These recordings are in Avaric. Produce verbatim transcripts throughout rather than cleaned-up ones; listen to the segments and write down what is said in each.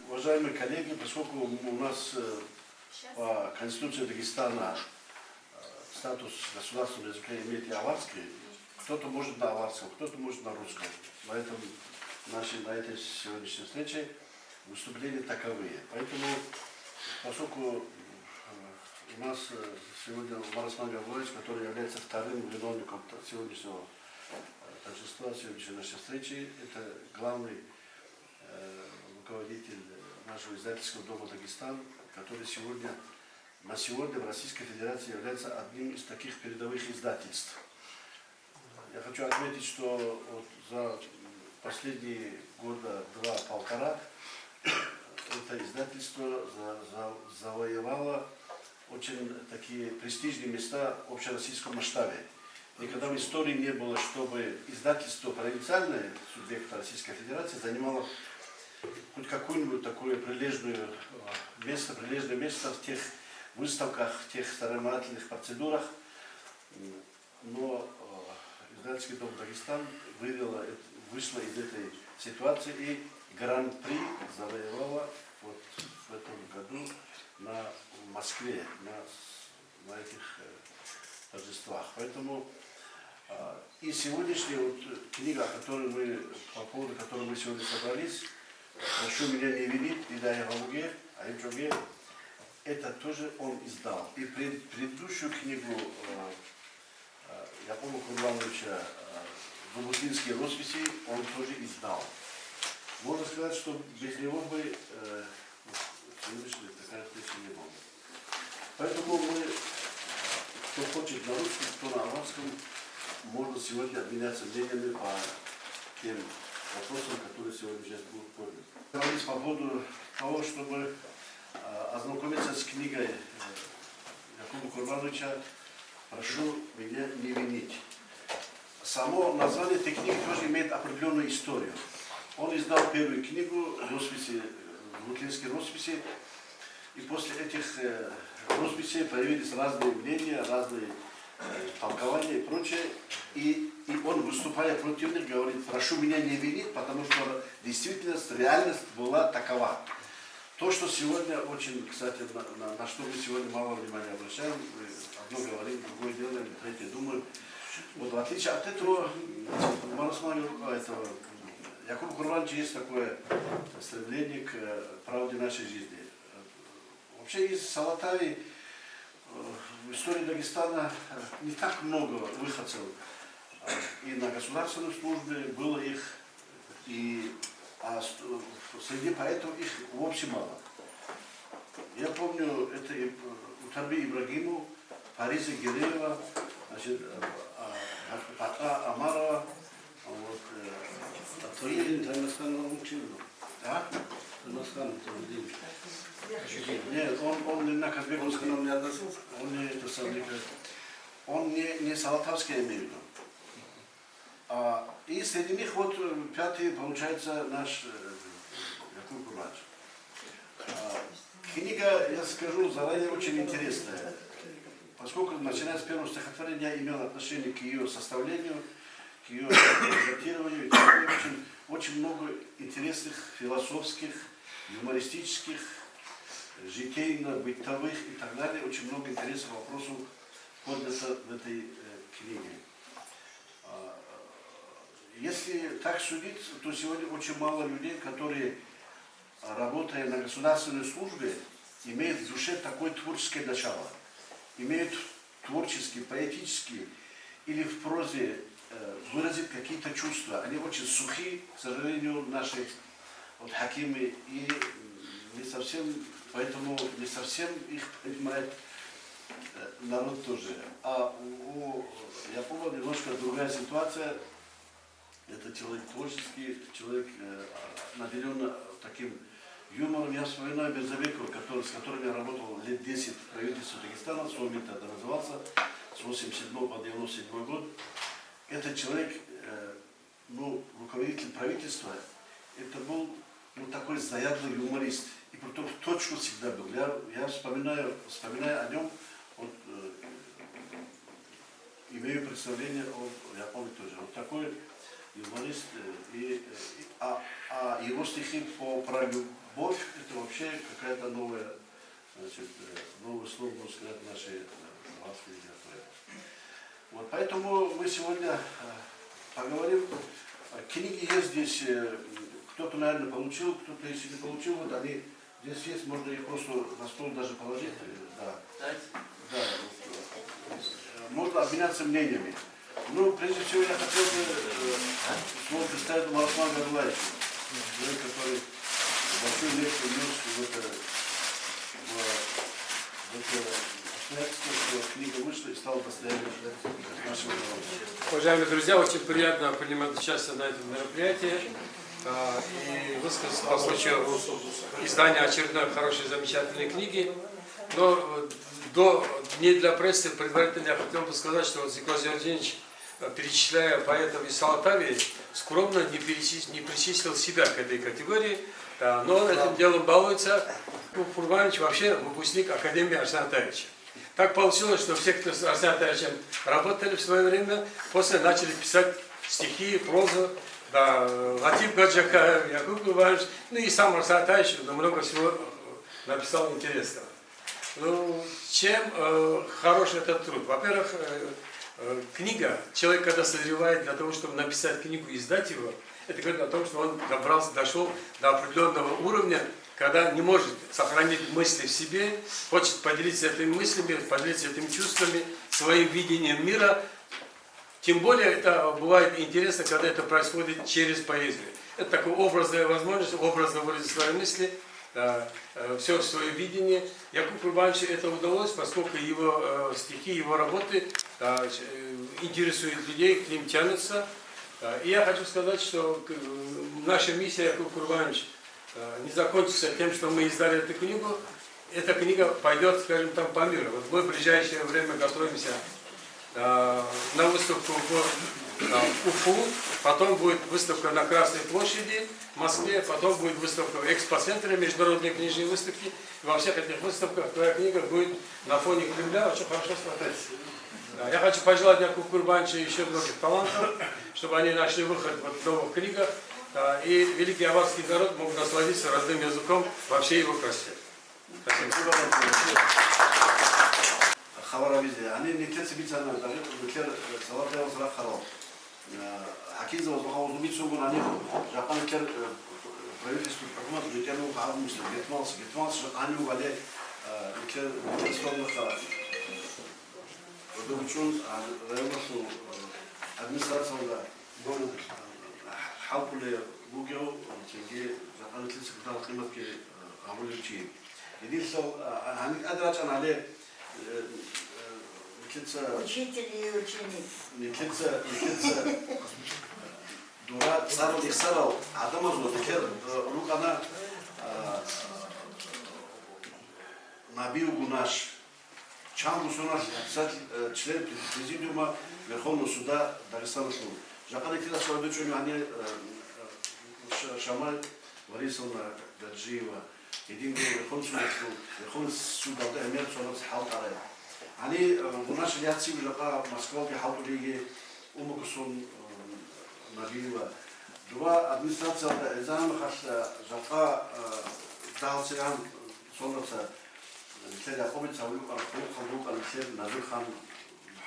Уважаемые коллеги, поскольку у нас э, по Конституции Дагестана э, статус государственного языка имеет и аварский, кто-то может на аварском, кто-то может на русском. Поэтому наши на этой сегодняшней встрече выступления таковые. Поэтому, поскольку э, у нас э, сегодня Умар Осман Гаврилович, который является вторым виновником та- сегодняшнего э, торжества, сегодняшней нашей встречи, это главный э, руководитель нашего издательского дома «Дагестан», который сегодня, на сегодня в Российской Федерации является одним из таких передовых издательств. Я хочу отметить, что вот за последние года два-полтора это издательство за- за- завоевало очень такие престижные места в общероссийском масштабе. Никогда в истории не было, чтобы издательство провинциальное субъекта Российской Федерации занимало хоть какое-нибудь такое прилежное э, место, прилежное место в тех выставках, в тех соревновательных процедурах. Но э, издательский дом «Дагестан» вывела, эт- вышла из этой ситуации и гран-при завоевала вот в этом году на в Москве на, с- на этих э, торжествах. Поэтому а, и сегодняшняя вот э, книга, о которой мы, по поводу которой мы сегодня собрались, «Прошу меня не винить», Ида Ягъавуге, Айчоге, это тоже он издал. И пред- предыдущую книгу э, э, Якуба Курбановича э, «Зубутинские росписи» он тоже издал. Можно сказать, что без него бы э, вот, сегодняшняя такая встреча не была. Поэтому мы, кто хочет на русском, кто на арабском, можно сегодня обменяться мнениями по тем вопросам, которые сегодня здесь будут подняты. Говорить по поводу того, чтобы э, ознакомиться с книгой э, Якуба Курбановича «Прошу меня не винить». Само название этой книги тоже имеет определенную историю. Он издал первую книгу, росписи, э, «Зубутинские росписи», и после этих э, росписей появились разные мнения, разные э, толкования и прочее. И, и он, выступая против них, говорит: «Прошу меня не винить», потому что действительность, реальность была такова. То, что сегодня очень, кстати, на, на- на что мы сегодня мало внимания обращаем, мы одно говорим, другое делаем, третье думаем. Вот в отличие от этого, у Марусмана этого Якуба Курбановича есть такое стремление к э, правде нашей жизни. Вообще из Салатави э, в истории Дагестана э, не так много выходцев э, и на государственной службе было их, и а с- среди поэтов их вовсе мало. Я помню, это и Утарби Ибрагиму, Фариза Гереева, значит, а, а, Пата Амарова, вот, э, Тахирин Таймасханов учил. А? Таймасханов Тахирин. Нет, он, он не на Казбековской. Он к нам не относился? Он не это самое, он не, не Салатавский, я имею в виду. А, и среди них вот э, пятый получается наш э, Якур Курбанович. А, книга, я скажу, заранее очень интересная. Поскольку, начиная с первого стихотворения, я имел отношение к ее составлению, к ее редактированию, и так далее. Очень, очень много интересных философских, юмористических, житейно-бытовых и так далее, очень много интересных вопросов поднято в этой э, книге. А, Если так судить, то сегодня очень мало людей, которые, работая на государственной службе, имеют в душе такое творческое начало, имеют творческий, поэтический или в прозе э, выразить какие-то чувства. Они очень сухи, к сожалению, наши вот хакимы, и не совсем, поэтому не совсем их понимает э, народ тоже. А у, у Якуба немножко другая ситуация. Это человек творческий, человек, э, наделённый таким юмором. Я вспоминаю Мирзабекова, который, с которым я работал лет десять в правительстве Дагестана, с того момента это назывался, с восемьдесят седьмого по девяносто седьмой год. Этот человек, э, ну, руководитель правительства, это был, ну, такой заядлый юморист. И притом в точку всегда был. Я, я вспоминаю, вспоминая о нём, вот, э, имею представление о Якове тоже. Вот такой юморист, э, и, э, и, а, а его стихи по, про любовь, это вообще какая-то новая, значит, э, новый слог, можно сказать, нашей, э, словацкой литературы. Вот поэтому мы сегодня, э, поговорим. Э, книги есть здесь, э, кто-то, наверное, получил, кто-то, если не получил, вот они здесь есть, можно их просто на стол даже положить. Э, да. Да, вот, э, можно обменяться мнениями. Ну, прежде всего, я хотел бы, э, слово представить Умарусмана Габдуллаевича, человек, который большую лепту внёс в это, в, в это обстоятельство, что книга вышла и стала достоянием нашего народа. Уважаемые друзья, очень приятно принимать участие на этом мероприятии, а, и высказаться по случаю издания очередной хорошей, замечательной книги. Но, э, до, не для прессы, предварительно я хотел бы сказать, что вот Зико Зиярудинович, э, перечисляя поэтов из Салатавии, скромно не перечис-, не причислил себя к этой категории, да, но он этим делом балуется. Ну, Курбанович вообще выпускник Академии Арсена Атаевича. Так получилось, что все, кто с Арсеном Атаевичем работали в свое время, после начали писать стихи, прозу, да, Латиф Гаджакаев, Якуб Курбанович, ну и сам Арсен Атаевич много всего, э, написал интересного. Ну, чем, э, хорош этот труд? Во-первых, э, э, книга, человек, когда созревает для того, чтобы написать книгу и издать его, это говорит о том, что он добрался, дошёл до определённого уровня, когда не может сохранить мысли в себе, хочет поделиться этими мыслями, поделиться этими чувствами, своим видением мира. Тем более это бывает интересно, когда это происходит через поэзию. Это такая образная возможность, образно выразить свои мысли. Да, э, всё своё видение. Якубу Курбановичу это удалось, поскольку его, э, стихи, его работы, да, э, интересуют людей, к ним тянутся. Да, и я хочу сказать, что, к-, э, наша миссия, Якуб Курбанович, э, не закончится тем, что мы издали эту книгу. Эта книга пойдёт, скажем, там по миру. Вот мы в ближайшее время готовимся э, на выставку в, э, Уфу, потом будет выставка на Красной площади в Москве, потом будет выставка в экспоцентре международной книжной выставки. И во всех этих выставках твоя книга будет на фоне Кремля очень хорошо смотреться. Да, я хочу пожелать Якубу Курбановичу ещё многих талантов, чтобы они нашли выход вот в новых книгах, да, и великий аварский народ мог насладиться родным языком во всей его красе. Спасибо. Хабар гьабизе. Гьаниб нилъеца бицана, нилъер Салатаевас рахъарал. Э, ХӀакимзабаз ва гьав зубицунгун гьаниб жакъа нилъер, э, правительство, хӀукумат бетӀерун гьабун мисла, гетмалса, гетмалса жакъа гьанив вале, э, нилъер, нилъер столнахъа, э, гьудуб чӀун, а, районалъул, э, администрациялда, э, хӀалтӀулев вугев, э, цинги жакъа нилъер секретарь къиматги, э, гьабулев чи. Гьединлъидал, а, гьаниб тӀаде рачӀана гьале, э, э, нилъеца, учитель и ученик. Нилъеца, нилъеца дура цӀарал-ихсарал гӀадамазул нилъер, э, рукӀана, а, Набиев Гунаш, чанго соналъ председатель, э, член Президиума Верховного суда Дагестаналъул. Жакъа нилъеда суал бечӀунев гьанир, э, э, Ша-, Шамай Борисовна Гаджиева, гьединго Верховный судалъул, Верховный судалда гӀемер цо нуц хӀалтӀарай. Гьанир, э, Гунашил яци жакъа Москвалги хӀалтӀулейги, умукусон, э, Набиева. Дура администрациялда гӀезегӀан мехалъ жакъа, э, дагьалцегӀан цо нуца нилъер Якъубица гьавулукъан, хъулухъан рукӀана нилъер Назирхан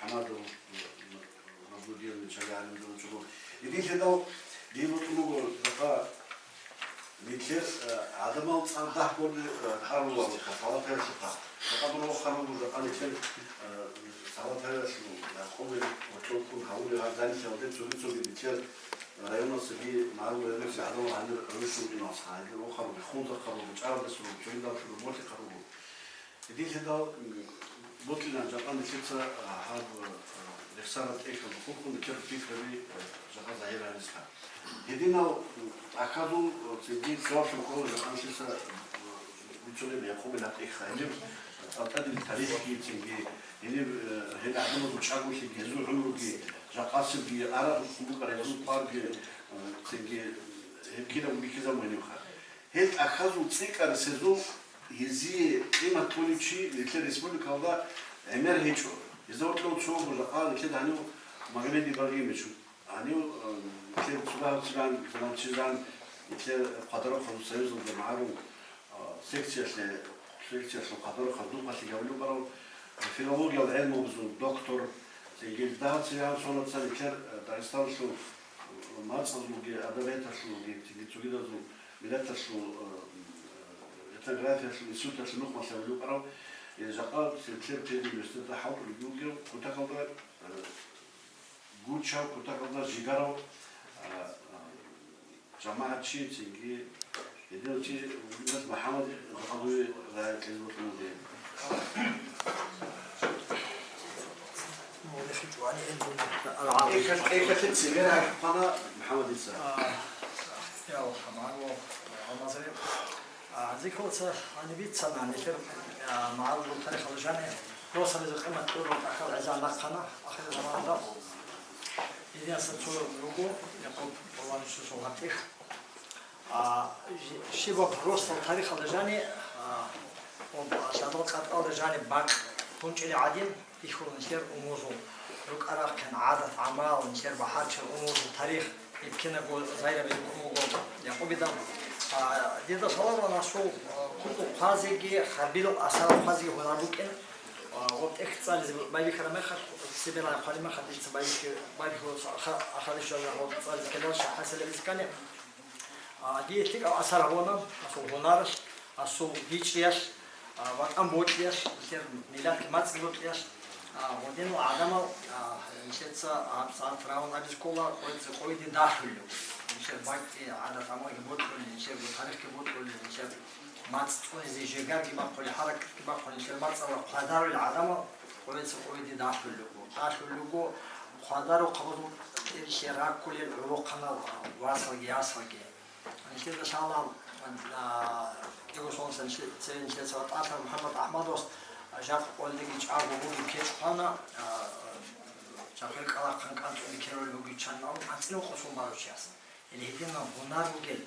МухӀамадов, Назмудин, нилъер гӀалимзабазул чӀужу. Гьединлъидал дие бокьун буго жакъа нилъер, э, гӀадамал цӀар дагь гурони, э, тӀарула Салатаевлъухъа. Жакъа дур вахъарал руго жакъа нилъер, э, Салатаевлъул, Якъубил вокьулъун гьавулел гьарзанилъиялде цоги-цоги нилъер районасаги, магӀарул районасаги гӀадамал гьанир гӀурулъун вукӀиналъха, гьанир вахъарал руго, хунзахъарал руго, чӀаралдасул руго, цогидал руго, молъихъарал руго. Гьединлъидал, м, Бокьилан жакъа нилъеца, а, гьаб, а, рехсараб тӀехьалда хурхун нилъер пихраби, а, жакъа загьир гьаризха. Гьединал, м, тӀахьазул, а, цинги цояб ккола жакъа нилъеца, а, бицунеб Якъубил гьаб тӀехьха. Гьениб цӀакъ тӀадил тарихги цинги, гьениб, а, гьел гӀадамазул чӀаголъиги, гьезул гӀумруги, жакъасебги, арагьухъун букӀараб гьезул хъвалги, а, цинги гьеб кинабго бихьизабун гьенибха. Гьел тӀахьазул цӀикӀкӀарасезул гьезие къимат кьолев чи нилъер республикалда гӀемер гьечӀо. Гьезда гьоркьов цо гьужахъа нилъер гьанив Магомед Ибрагимович, гьанив, э, нилъер цӀудагьабцилан, заманчизан, нилъер Хъвадарухъазул союзалда магӀарул, э, секциялъе, секциялъул Хъвадарухъаз духъалъи гьавулев барав, филологиял гӀелмугазул доктор, цинги дагьабцилан сонатца нилъер, э, Дагъистаналъул, э, мацӀазулги, адабияталъулги, цинги цогидазул миллаталъул, э, этнографиялъул институталъул нухмалъа вилукъарав, э, жакъа Свердлер педуниверситеталда хӀалтӀулеб бугев, кутакалда, э, гучав, кутакалда жигарав, э, э, жамагӀатчи, цинги гьединав чи вугев МухӀаммад Жакъалуе рагӀи кьезе бокьун бугеб. МухӀаммадица. А, я, Алхамаго, Алмазри. А, зикрулца гьаниб бицана, нилъер, а, магӀарул тарихалда жани, росаризе къимат кьурал тӀахьал гӀеза нахъана, ахирзаманалда. Гьединаса цо руго, Якъуб Балагьаничасул гьатӀих. А, щибаб росдал тарихалда жани, а, ва лъадал къатӀалда жани бакъ гьунчӀили гӀадин, бихьула нилъер умузул, рукӀа-рахъин, гӀадат-гӀамал, нилъер бахӀарчил умузул тарих, гьеб кинабго загьираб рукӀун буго Якъубида. А, дида лъаларан асул, а, кутӀу хъвазеги, харбилал асар хъвазеги гьунар букӀин. А, гъоб тӀехь цӀализе байбихьараб мехалъ, Сибиралъ хъвалеб мехалъ, дица байбихьи-, байбихьулеб аха-, ахалищ жал гъоб цӀализе ккеларищ хӀасилеб искани. А, дие лъикӀаб асар гьабуна асул гьунаралъ, асул бичӀчӀиялъ, а, ватӀан бокьиялъ, нилъер миллатги мацӀги бокьиялъ, а, гьединал гӀадамал, а, нилъеца гьабсагӀат рагӀун абизе ккола, къойизе къойиде дагьлъулев. Нилъер бакӀги гӀадат-гӀамалги бокьулел, нилъер тарихги бокьулел, нилъер мацӀ цӀунизе жегарги бахъулел, хӀаракатги бахъулел, нилъер мацӀалда хъвадарулел гӀадамал къойизе къойиде дагьлъулел руго. Дагьлъулел руго хъвадарухъабазул тӀехье раккулел гӀолохъанал васалги ясалги. Нилъеда лъала, а, кӀиго солнца нилъе-, цеве нилъеца ватӀалъа МухӀаммад АхӀмадовас жакъа къолдеги чӀаго бугеб кечӀ хъвана, а, чахъир кӀалахъан кӀанцӀуни ккерулеб бугеб чанал анцӀила къосун барав чияс. Или гьединаб гьунар бугел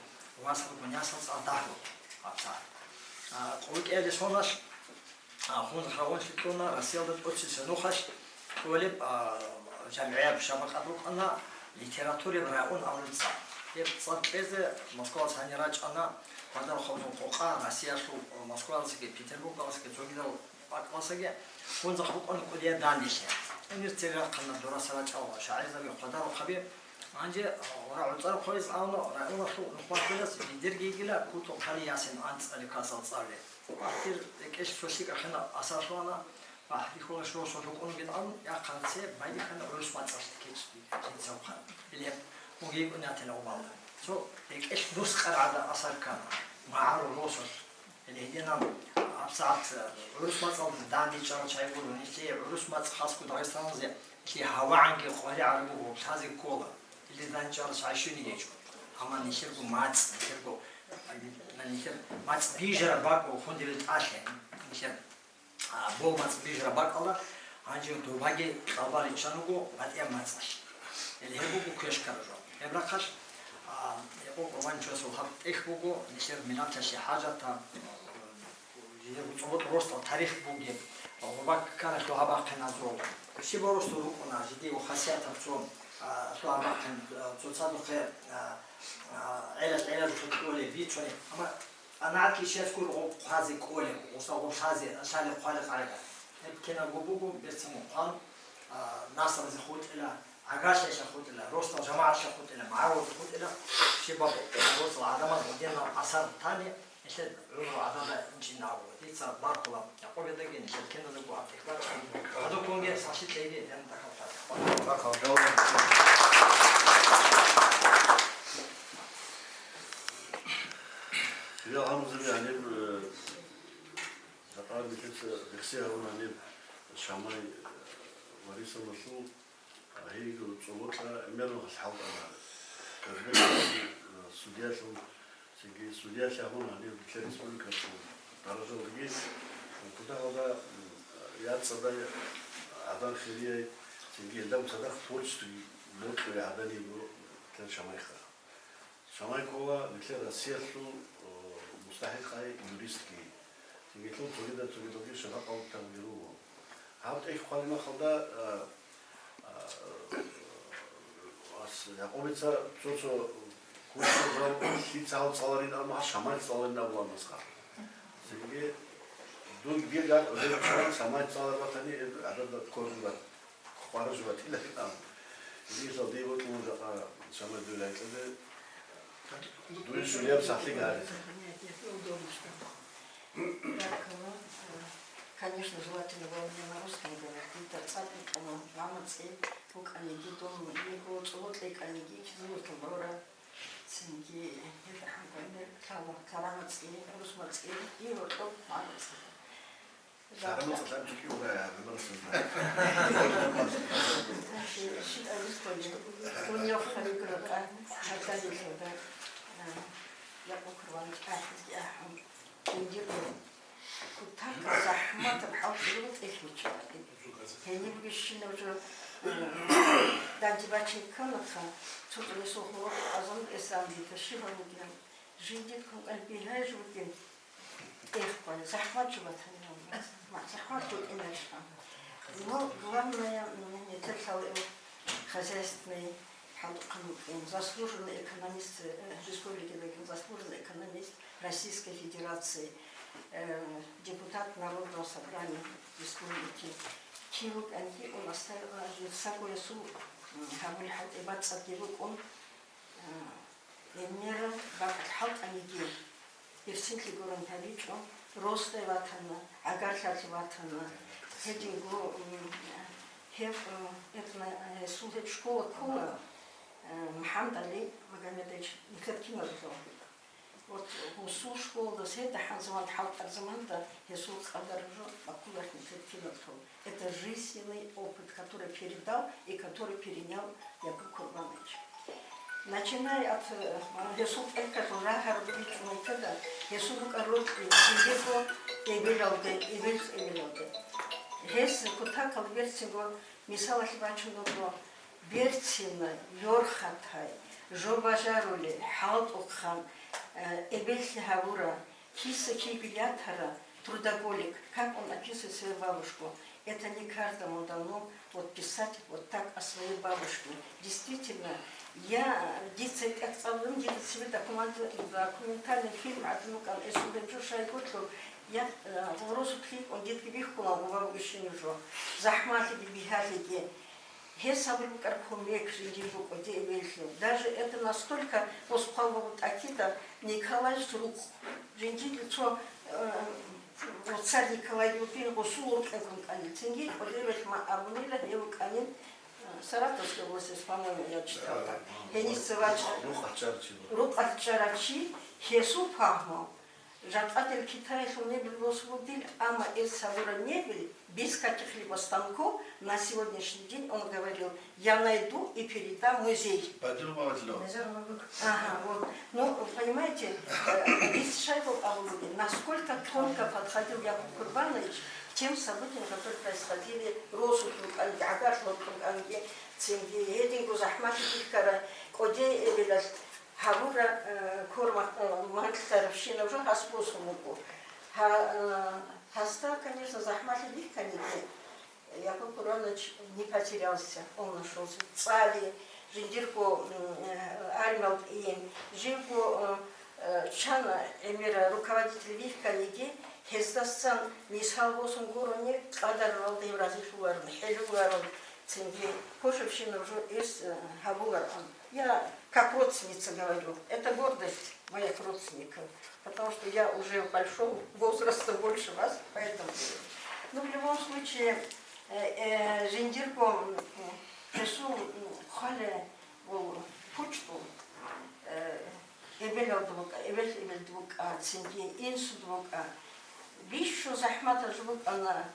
васалгун ясал цӀар дагьлу гьабсагӀат. А, къулкӀиялде соналъ, а, хунзахъа гъунлъи кьуна Россиялда тӀоцебесеб нухалъ кьолеб, а, жамгӀияб шабакъат рукӀана литератураб район абулеб цӀар. Гьеб цӀар кьезе Москвалас гьанир рачӀана, хъвадарухъабазул къокъа Россиялъул, Москваласги, Петербургаласги, цогидал бакӀаласаги хунзахъ букӀана кӀудияб данделъи. Гьанир цере рахъана дураса рачӀал шагӀирзаби, хъвадарухъаби. Гьанже, а, гъура гӀуцӀар хъвайз авна районалъул нухмалъулас жидерги йигила кутӀу хъали ясин анцӀали касал цӀарли. Ахир рекӀелъ цо лъикӀаб хинаб асарлъугьана, ва гьадихьулаш росулъ рукӀун вугин абун, яхъана цебе байдихьана гӀурус мацӀалъ кечӀ жинцавхъан. Или гьеб мугейкӀун ятила гъубалда. Цо рекӀелъ нусхъарагӀада асар ккана, магӀарул росулъ. Или гьединаб гьабсагӀат гӀурус мацӀалда дандечӀарал чагӀи гуро, нилъее гӀурус мацӀ хасго Дагъистаналде, нилъее гьавагӀанги къваригӀараб буго, лъазе ккола. Илдалъ дандчӀварас гӀайщуни гьечӀо. Амма нилъерго мацӀ, нилъерго, нилъер мацӀ бижараб бакӀ буго, хунде бетӀалъе. Нилъер, а, бо мацӀ бижараб бакӀалда гьанже добаги кьалба риччан руго батӀияб мацӀалъ. Или гьеб буго квеш ккараб жо. Гьеб рахъалъ, а, Якъуб Къурбаничасул гьаб тӀехь буго, нилъер миллаталъе хӀажатаб, Жидерго цӀоботӀ росдал тарих бугеб, гъоба ккаралъул гьабахъин азул. Щиб росдал рукӀуна, жидего хасиятаб цо, а, лъугьа-бахъин, а, цоцадухъе, а, а, гӀелалъ-гӀелалъухъе кколеб, бицунеб. Амма анагӀатлъи щас гуро гъоб хъвазе кколеб, гъуса гъоб лъазе, лъалеб хъвалеб къагӀида. Гьеб кинабго буго, берцинго хъван, а, насабазе хутӀила, гӀагарлъиялъа хутӀила, росдал жамагӀатлъа хутӀила, магӀарулазда хутӀила, щибаб росдал гӀадамаз гьединал асар тани, Нилъер гӀумру гӀадада инчӀин абула. Дица баркула Якъубидаги, нилъер киназдаго гьаб тӀехь бачӀун. Гьадуккунги сахлъи кьеги, ден тӀахьал хъван. Гьаниб, э, жакъа нилъеца рехсей гьарун гьаниб, Шамай, э, Варисовналъул, э, гьейго цӀолокьа гӀемерал хӀалтӀана. Казбек, э, судиялъун, цинги судиялъ гьавун гьанив нилъер республикалъул даражалдаги, кутакалда, м, яцӀцӀадай, гӀадан хирияй, цинги гьелда цадахъ творчествоги бокьулей гӀадан йиго нилъер Шамайха. Шамай ккола нилъер Россиялъул, о, мустахӀикъай юристги. Цинги гьелъул цогидал-цогидалги шагьаралда тавги руго. Гьаб тӀехь хъвалеб мехалда, а, а, ас Якъубица цо-цо курсал жал лъица гьал цӀаларин абун, гьал Шамай цӀаларин абулаан масха. Цинги дун дир гьаб гьеб чуран Шамай цӀалараб батани, гьеб гӀадада кколеб бат. Хвараж батила гьитӀан. Дир жал дие бокьун жакъа Шамай дуе рекӀелде дуе щулияб сахлъи гьаризе. Конечно, желательно было мне на русском говорить. Дир цӀакъ букӀана, ламацӀи букӀаниги, дун йиго цӀолокьа йикӀаниги, кизилуртал гӀора. Цинги гьеб хӀанкъуне лъала, лъарамацӀи, русмацӀи, и гьоркьоб мамацӀи. Шарамуца лъаб чӀукӀи угая, гӀумру сунна. Щи-, щи-, дунъя хъалиб ракъа, гьалдалилъуда, а, Якъуб Курбанович ахӀизги ахӀун, жиндирго кутакаб захӀматаб хӀалтӀи буго тӀехьлъичӀеб. Гьениб бугебщинаб жо, а, данде бачине кканаха, цо-цо гьесул хӀур азан эсанлъита щиб гьабугеб? Жиндир ккун кӀал бигьаяб жо бугеб. Эх, вай, захӀмат жо батани, валлагь. Ма, захӀмат букӀинариха. Ну, главное, м, нилъер лъала хозяйственный хӀалтӀухъан вукӀин, заслуженный экономист, э, республикидаги заслуженный экономист Российской Федерации, э, депутат Народного собрания республики. Кив вукӀанги, он оставил, э, саго ясул, м, гьабулеб хӀалтӀи бацӀцӀадги букӀун, э, гӀемерал бакӀалъ хӀалтӀаниги. Берцинлъи гурони гьабичӀо, росдае ватана, гӀагарлъалъе ватана. Гьединго, м, гьеб, м, этно, э, гьесул гьеб школа ккола, э, МухӀаммад-Гьали Магомедович, нилъер киназулъ. Вот гьесул школадаса гьедин заман, хӀалтӀараб заманда гьесул къадар жо баккуларин нилъер киназулъ. Это жизненный опыт, который передал и который перенял Якуб Курбанович. Начиная от, э, гьесул тӀехьалъул рагьараб бичӀчӀуларила, гьесул букӀараб рокьи жиндирго эбелалде, эбел-эбелалде. Гьес кутакалда берцинго мисалалъе бачун буго, берцинаб, ёрхатай, жо бажарулел, хӀалтӀухъан, э, эбеллъи гьабураб, киса кибил ятараб, трудоголик, как он описывает свою бабушку, это не каждому дано вот писать вот так о своей бабушке. Действительно, я, дица тӀехь цӀалун, дида цебе документ-, документальный фильм гӀадин вукӀан, эсул гьеб жо щайгурелъул, я, э, гъоросулъ йикӀун дидги бихьула гъуба бугебщинаб жо, захӀмалъиги бигьалъиги. Гьес гьабулеб букӀараб кумек жиндирго кӀоде эбеллъи. Даже это настолько восхваливал ТӀакида Николаевич рукъ. Жиндир цо, э, царь Николай вукӀин гъосул рукъ гьабун кӀанин. Цинги кӀоде эбеллъи ма абунила гьев вукӀанин, э, Саратовской области, по-моему, я читала. Гьениса вачӀа-, рукъалъ чӀарав чи, гьесул пагьму. Жакъа дир Китаялъул мебель босун бугила, амма гьес гьабураб мебель без каких-либо станков на сегодняшний день, он говорил, я найду и передам музей. Бадил Бабадло. Ага, вот. Ну, понимаете, э, здесь Шайхул абулуги, насколько тонко подходил Якуб Курбанович к тем событиям, которые происходили росулъ рукӀанги, гӀагарлъ рукӀанги, цинги гьединго захӀмалъи бихьараб кӀоде эбелалъ гьабураб, э, кормах-, э, махьилъарабщинаб жо гьас босун буго. Гьа-, э, гьасда, конечно, захӀмалъи бихьаниги, Якуб Курбанович не потерялся, он нашёлся. ЦӀали, жиндирго, м, э, армиялда ин, живго, э, э, чан гӀемераб руководитель вихьаниги, гьесдасан мисал босун гурони, кьадаралда гьев разилъуларин, хӀелуларин, цинги квешабщинаб жо гьес, э, гьабуларин. Я как родственница говорю, это гордость моих родственников, потому что я уже большого возраста, больше вас, поэтому. Ну, в любом случае, э, э, жиндирго, м, гьесул, м, хъвалеб пучӀдул, э, эбелалда букӀа, эбел-эбелалда букӀа, цинги инсуда букӀа. Бищун захӀматаб жо букӀана,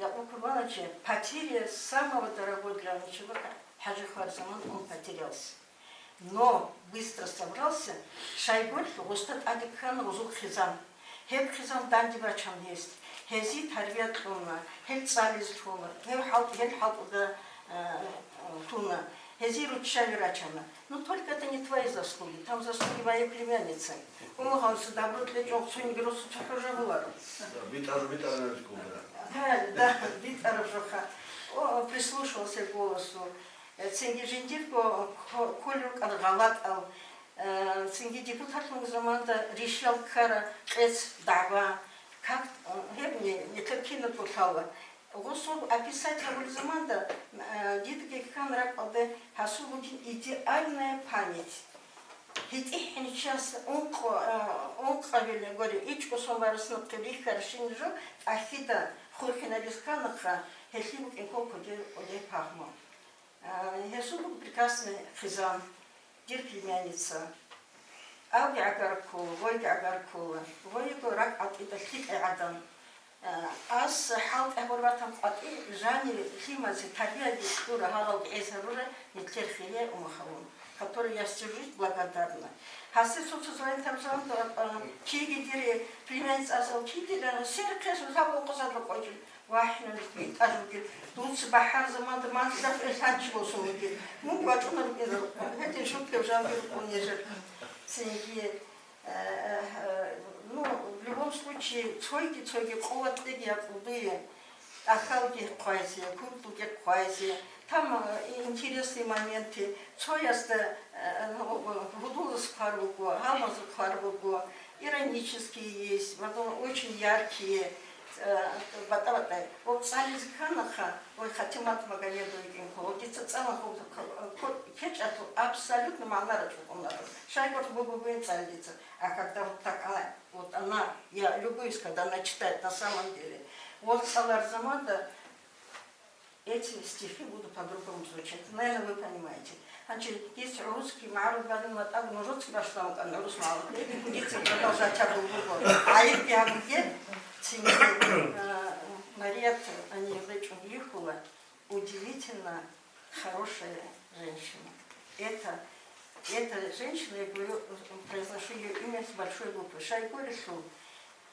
Якъуб Курбанович, потеря самого дорогого для него человека, ХӀажихварзаман, он потерялся. Но быстро собрался, щайгурелъул гъусда тӀаде ккана гъузул хъизан. Гьеб хъизан данде бачун гьес, гьезие тарбия кьуна, гьел цӀализе лъуна, гьев хӀал-, гьел хӀалтӀуда, э, лъуна, гьезие руччаби рачана. Ну, только это не твои заслуги, там заслуги моей племянницы. Умагьанса добро кьечӀого цониги росу цохӀо жо гьабуларо. Да, битӀараб, битӀараб ккола. Да, да, битӀараб жоха. О, прислушивался к голосу. Э, цинги жиндирго ко-, кколел рукӀана гъалатӀал. Э, цинги депутатлъун заманда ришал ккара кьец дагӀба. Как, э, гьебни нилъер киналго лъала. Гъусул описать гьабулеб заманда, э, дидаги ккан ракӀалде гьасул бугин идеальная память. ГьитӀихӀин час ункъо-, э, ункъабилеб гури, ичӀго сон барас нахъе бихьарабщинаб жо тӀахьида хурхинаб бихьанахъа, гьелъие букӀин ккола кодер кӀудияб пагьму. Э, гьесул буго прекрасный хъизан, дир племянница. Авги гӀагар ккола, войги гӀагар ккола, войго ракӀ гӀатӀида лъикӀай гӀадан. Э, ас хӀалтӀи гьабураб батан къватӀи жанир лъимазе тарбияги кьура, гьагъалги гӀез гьарура нилъер хире Умахалун, которой я сижу благодарна. Гьасде цо-цо звонит гьаб заманда, э, киги дире племянница асал кидилан, сер хъес узаб ункъозаб рукъочил. ВахӀинаб битӀарабги, дуца бахӀарзаманда мансдалъ лъанчи босун вугин. Мун вачӀунарукӀин, гьедин шутлев жанги рукӀун нижер. Цинги, э, э, ну, в любом случае, цойги-цойги къуват кьеги якъубуе, тӀахьалги хъвайзе, куркуги хъвайзе, там, э, интересные моменты, цоясда, э, ну, гьудулаз хъвар буго, гьалмаз хъвар буго, иронические есть, потом очень яркие, э, батӀа-батӀа. Вот цӀализе кканаха, ой, Хатимат Магомедова йикӀин ккола, дица цӀалан хъуб-, ко-, кечӀалъул абсолютно магӀна рачӀунарун. Щайгурелъул буго бугин цӀалица. А когда вот так она, вот она, я любуюсь, когда она читает на самом деле. Вот цӀалар заманда, эти стихи будут по-другому звучать. Наверное, вы понимаете. Значит, есть русский, марубарин, вот так, ну, русский башламка, ну, русский мало. Эти будете продолжать, а, другого. А если я буду, цинги, э, Марият, они речь удивила, удивительно хорошая женщина. Это, эта женщина, я говорю, произношу её имя с большой буквы. Шайгурелъул,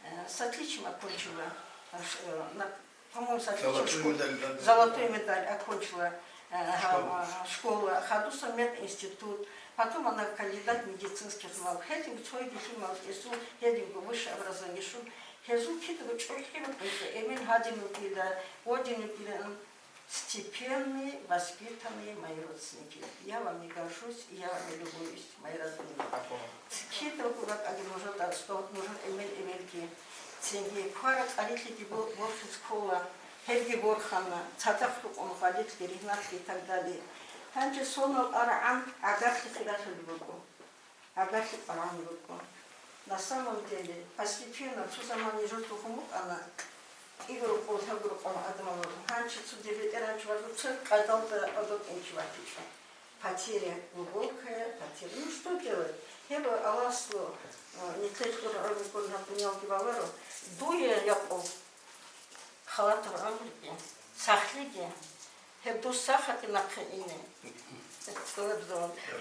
э, с отличием окончила, э, ш-, э, на По-моему, с отличием. Золотую школ-, медаль, да, да. Золотую медаль окончила, э, школа. Га-, школа. Хадуса мединститут. Потом она кандидат медицинских наук. Гьединго цойги лъимал эсул, гьединго высшее образование шун. Гьезул кидаго чӀухӀи букӀинчӀо, эмен гьадин вукӀила, гьодин вукӀила. Степенные, воспитанные мои родственники. Я вами горжусь, я вами любуюсь. Мои родные. Кидалго ракӀаги нужер дагьсда, нужер эмен-эменги. Цинги квара къарилъиги бо-, борхиз ккола, гьебги борхана, цадахъ рукъун гъвалилъги, ригьналъги и так далее. Гьанже сонал арагӀан гӀагарлъи хиралъулеб буго. Гьабалъи къварагӀун рукӀун. На самом деле, постепенно цо заман нижер тухум букӀана, кӀиго рукъов, лъабго рукъов гӀадамал вуго. Гьанже цо дир ветеранчи варго, цо къайдалда гӀодор тӀинчи ватичӀо. Потеря глубокая, потеря. Ну, что делать? Гьеб Аллагьасул, э, нилъер тӀур гӀумру гьаб дуниялги баларо. Дуе, Якъуб, халатаб гӀумруги, сахлъиги, гьеб дур сахаги нахъе ине.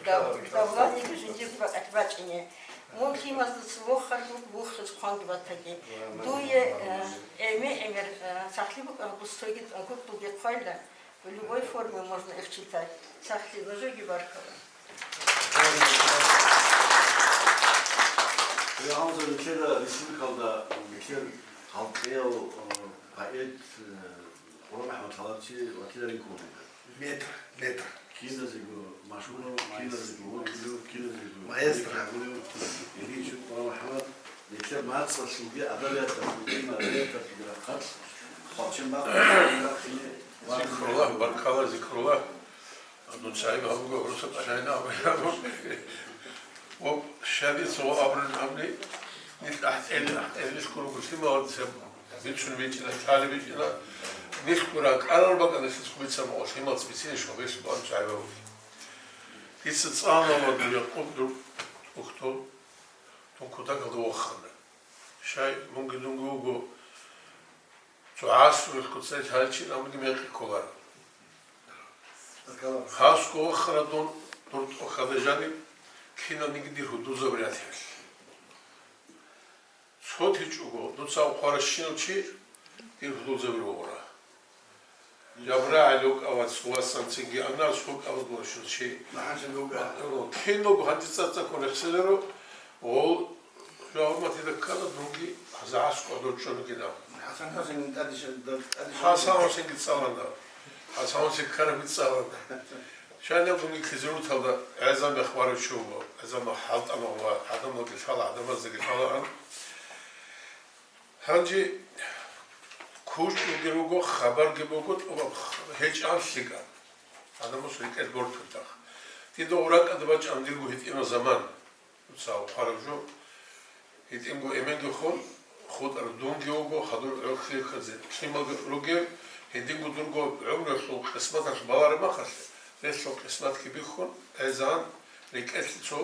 Дав-, давланиги жиндир бакӀалъ бачӀине. Мун лъимаздаса вохарги вуго, вухиз хъванги батаги. Дуе, э, эме-, эмер, э, сахлъи букӀан гуццойги тӀангутӀулги хъвайла, в любой форме можно их читать. Сахлъи, нужеги баркала. Гьанже нилъеда республикалда нилъер халкъияв, э, поэт, э, КъурбанахӀмад лъаларчи ватиларин кколин. Метр, метр. Киназего машгьурав, киназего вокилав, киназего маэстро. Гьабулев, Ильич КъурбанахӀмад, нилъер мацӀалъулги, адабияталъулги, маденияталъулги рахъалъ хъвалчен бакъ, рахине. Зикруллагь, баркала, зикруллагь. Ну, цаиб гьабуго, гӀурусаб кӀалъайна абу. Ва щадица ва абрин абни, нилъ ахӀтӀели, ахӀтӀелилъ ккурого лъималаца бицун бичӀчӀила, лъалеб бичӀчӀила, нилъго ракӀарал бакӀалъ нилъ цӀуница мукъалъ лъималаца бицинищ ва бес бан цаиб гьабуги. Дица цӀана ва дур Якъуб дур ухтун, дун кутакалда вахана. Щай, мунги дунги вуго, Цо гӀасрулъ куцай лъалчин амги мекъи кколаро. Хасго вахара дун, дур тӀохьалда жаниб, киналниги дир гьудулзаб рятилъ. Цо тичӀого, дуца хъваращинав чи дир гьудулзаби ругъура. Жабрагьил вукӀа ва цо васан цинги Анас вукӀа ва дурщун чи. МахӀачил вукӀа. Киналго гьанже цӀацӀаккун рехселаро, гъол жаваб матида ккана, дунги гьаза гӀаскӀу дорчӀунги дав. ХӀасан ХӀусейнги тӀадищ-, тӀадищ- ХӀасан ХӀусейнги цӀалана. ХӀасан ХӀусейн ккарабги цӀалана. Щайилан дунги Кизилюрталда гӀезамех варав чи вуго, гӀезамех хӀалтӀамагъ ва гӀадамалги лъала, гӀадамаздаги лъалаан. Гьанже кучӀунги руго, хабарги буго, тӀубаб гьечӀан лъикӀаб. Адамас рекӀел бортун тах. Дида гъуракӀада бачӀан дирго гьитӀинаб заман. Дуца хъвараб жо. ГьитӀинго эменги хун, хутӀараб дунги вуго, хадур гӀурхъи-хъизе лъималги ругев, гьединго дурго гӀумруялъул къисматалъ балараб махалъ, релъул къисматги бихьун, гӀезан, рекӀелъе цо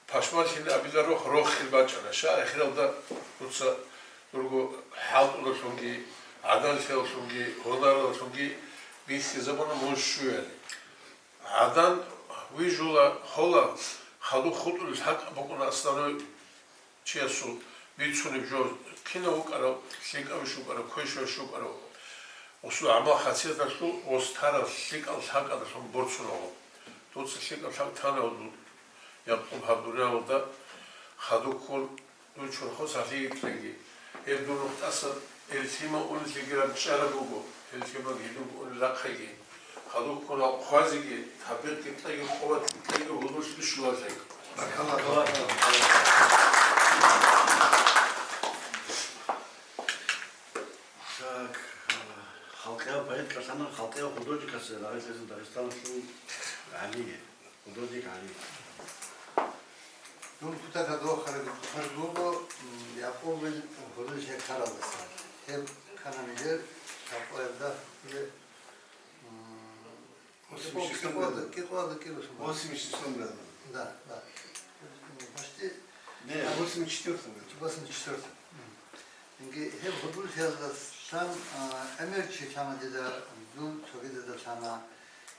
пашманлъине абиларухъ рохел бачӀана, ша ахиралда дуца дурго хӀалтӀудалъунги, гӀадамлъиялъунги, гьунаралъунги бихьизабуна мун щуяли. ГӀадан вижула, хола, хадуб хутӀулел хӀакъ букӀуна асланой чиясул бицунеб жо, кинав вукӀарав, лъикӀавищ вукӀарав, квешавищ вукӀарав, гъосул гӀамал-хасияталъул, гъос тарал лъикӀал лъабкъадалъун борцунав. Дуца лъикӀаб лъабкъ тана гьудул, Якъуб, гьаб дуниялалда хадуб ккун, дун чорхол сахлъи йикьиги. Гьеб дун нухдасан гьел лъимал унеллъиги ракӀчӀараб буго, гьел лъимал гьединго унел рахъиги. Хадуб ккун гьал хъвазеги, таббикъги кьеги, къуват кьеги, гьудуллъи щулалъеги. Так, э, халкъияв поэт кьалъана, халкъияв художникасе рагъиблъизе Дагъистаналъул гӀалиги, художник гӀалиги. Дун кутакалда вахараб буго, м, Якъубил гьудул лъекаралдаса. Гьеб ккана нижер Якъубиялда, м, восемьдесят шестом году. Кикъоялда, кикъоялда кӀиго сум. Восемьдесят шестом году. Да, да. Почти. Не, восемьдесят четвёртом году. Восемьдесят четвёртом. М. Инги гьеб гьудуллъиялдасан, а, гӀемер чи ккана дида, дун цогидазда лъана.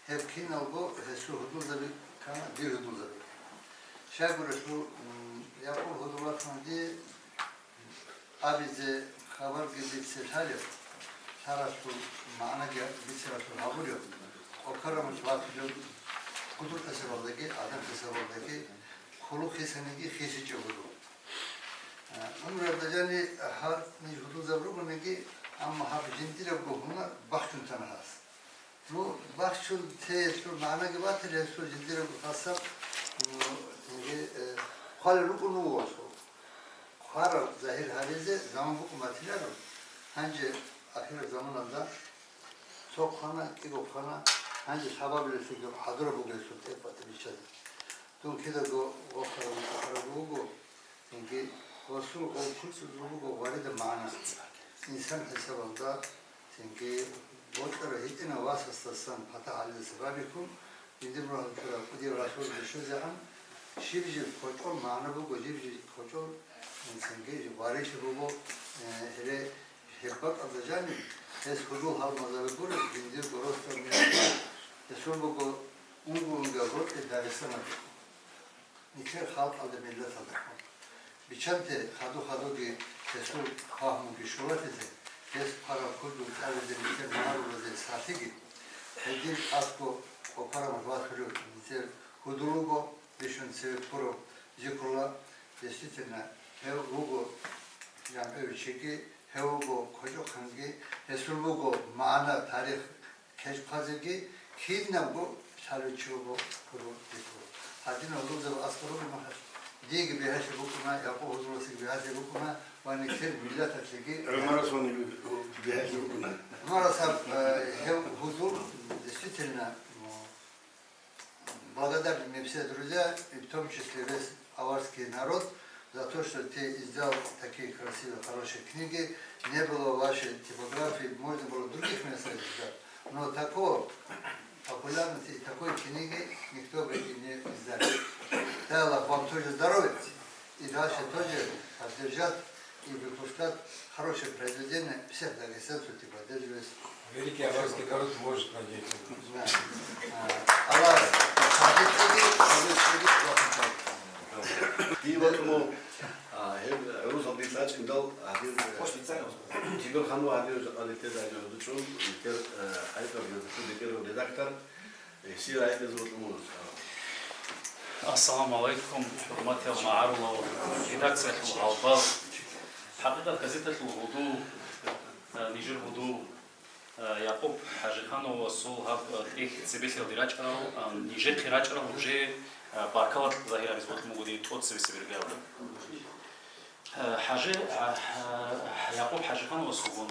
Гьеб киналго гьесул гьудулзаби ккана, дир гьудулзаби. Щайгурелъул, м, Якъуб гьудул ватани абизе хабарги бице лъалеб, лъаралъул магӀнаги бицаралъул гьабулеб, Къокарамулъ ватулеб гьудул хӀисабалдаги, гӀадан хӀисабалдаги, хъулухъ хисаниги хисичӀеб гьудул. Э, гӀумруялда жани гьар ниж гьудулзаб ругониги, амма гьаб жиндирабго гьунар бахчун тана гьас. Ну, бахчун теялъул магӀнаги батила гьесул жиндирабго хасаб, ну, яги, э, хъвалел рукӀун вуго гьесул. Хъвараб загьир гьабизе заман букӀун батиларо. Гьанже ахираб заманалда цо хъвана, кӀиго хъвана, гьанже лъабабилелъиги хӀадураб буго гьесул тӀекӀ батӀи биччазе. Дун кидаго вахарав вукӀарав вуго, цинги гьесул гъов куцӀрулъ буго варида магӀна. Инсан хӀисабалда, цинги бокьарав гьитӀинав васасдасан ПатахӀалидаса бабихьун, жиндир мургьалда ккурав кӀудияв ралъур бищунзегӀан, жиб-жиб кочӀол магӀна буго, жиб-жиб кочӀол, цинги варилъи буго, э, гьеле гьеб бакӀалда жаниб, гьес гьудул гьалмагъзаби гуреб, жиндирго росдал миллат гуреб, гьесул буго унго-унгояб рокьи Дагъистаналда. Нилъер халкъалда, миллаталда. Биччанте хаду-хадуги гьесул пагьмуги щолалъизе, гьес хъвараб куцӀрулъ цӀализе нилъер магӀарулазе сахлъиги. Гьедин аскӀо Къокарамулъ ватулев нилъер гьудул вуго, бищун цеве ккурав зикрула, действительно, гьев вуго жамгӀевичиги, гьев вуго кочӀохъанги, гьесул буго магӀна, тарих, кечӀ хъвазеги, кинабго лъалев чи вуго гьудул дихьула. Гьадинал гьудулзаби аскӀор руго махалъ. Диеги бигьалъи букӀуна, Якъуб гьудуласеги бигьалъи букӀуна ва нилъер миллаталъеги. ГӀумарасулги бигьалъи букӀуна. ГӀумарас гьаб, э, гьев гьудул, действительно, м, благодарны мне все друзья, и в том числе весь аварский народ, за то, что ты издал такие красивые, хорошие книги. Не было в вашей типографии, можно было в других местах издать, но такого популярности и такой книги никто бы и не издали. Дай Аллах вам тоже здоровья и дальше тоже поддержать И выпускать хорошее произведение, всех дагестанцев ты поддерживаешь. Великий аварский народ может надеяться. Да. А, Аллах, Дие вокьун, а, гьеб гӀурусалде лъачӀиндал гьадин, э, Тимерханов гьадин жакъа литер гьадин гьудучӀун, литер, э, гьайбар гьудучӀун бетӀерав редактор, э, сир гьайбез вокьун. Ассаламу гӀалайкум, хӀурматиял магӀарулал, редакциялъул гьалбал. ХӀакъикъат, газеталъул гьудул, э, нижер гьудул, Якъуб ХӀажихановасул гьаб тӀехь цебелъиялде рачӀарал, нижехъе рачӀарал уже баркалла загьир гьаризе бокьун буго дие тӀоцебесеб иргаялда. ХӀажи-, Якъуб ХӀажихановасулгун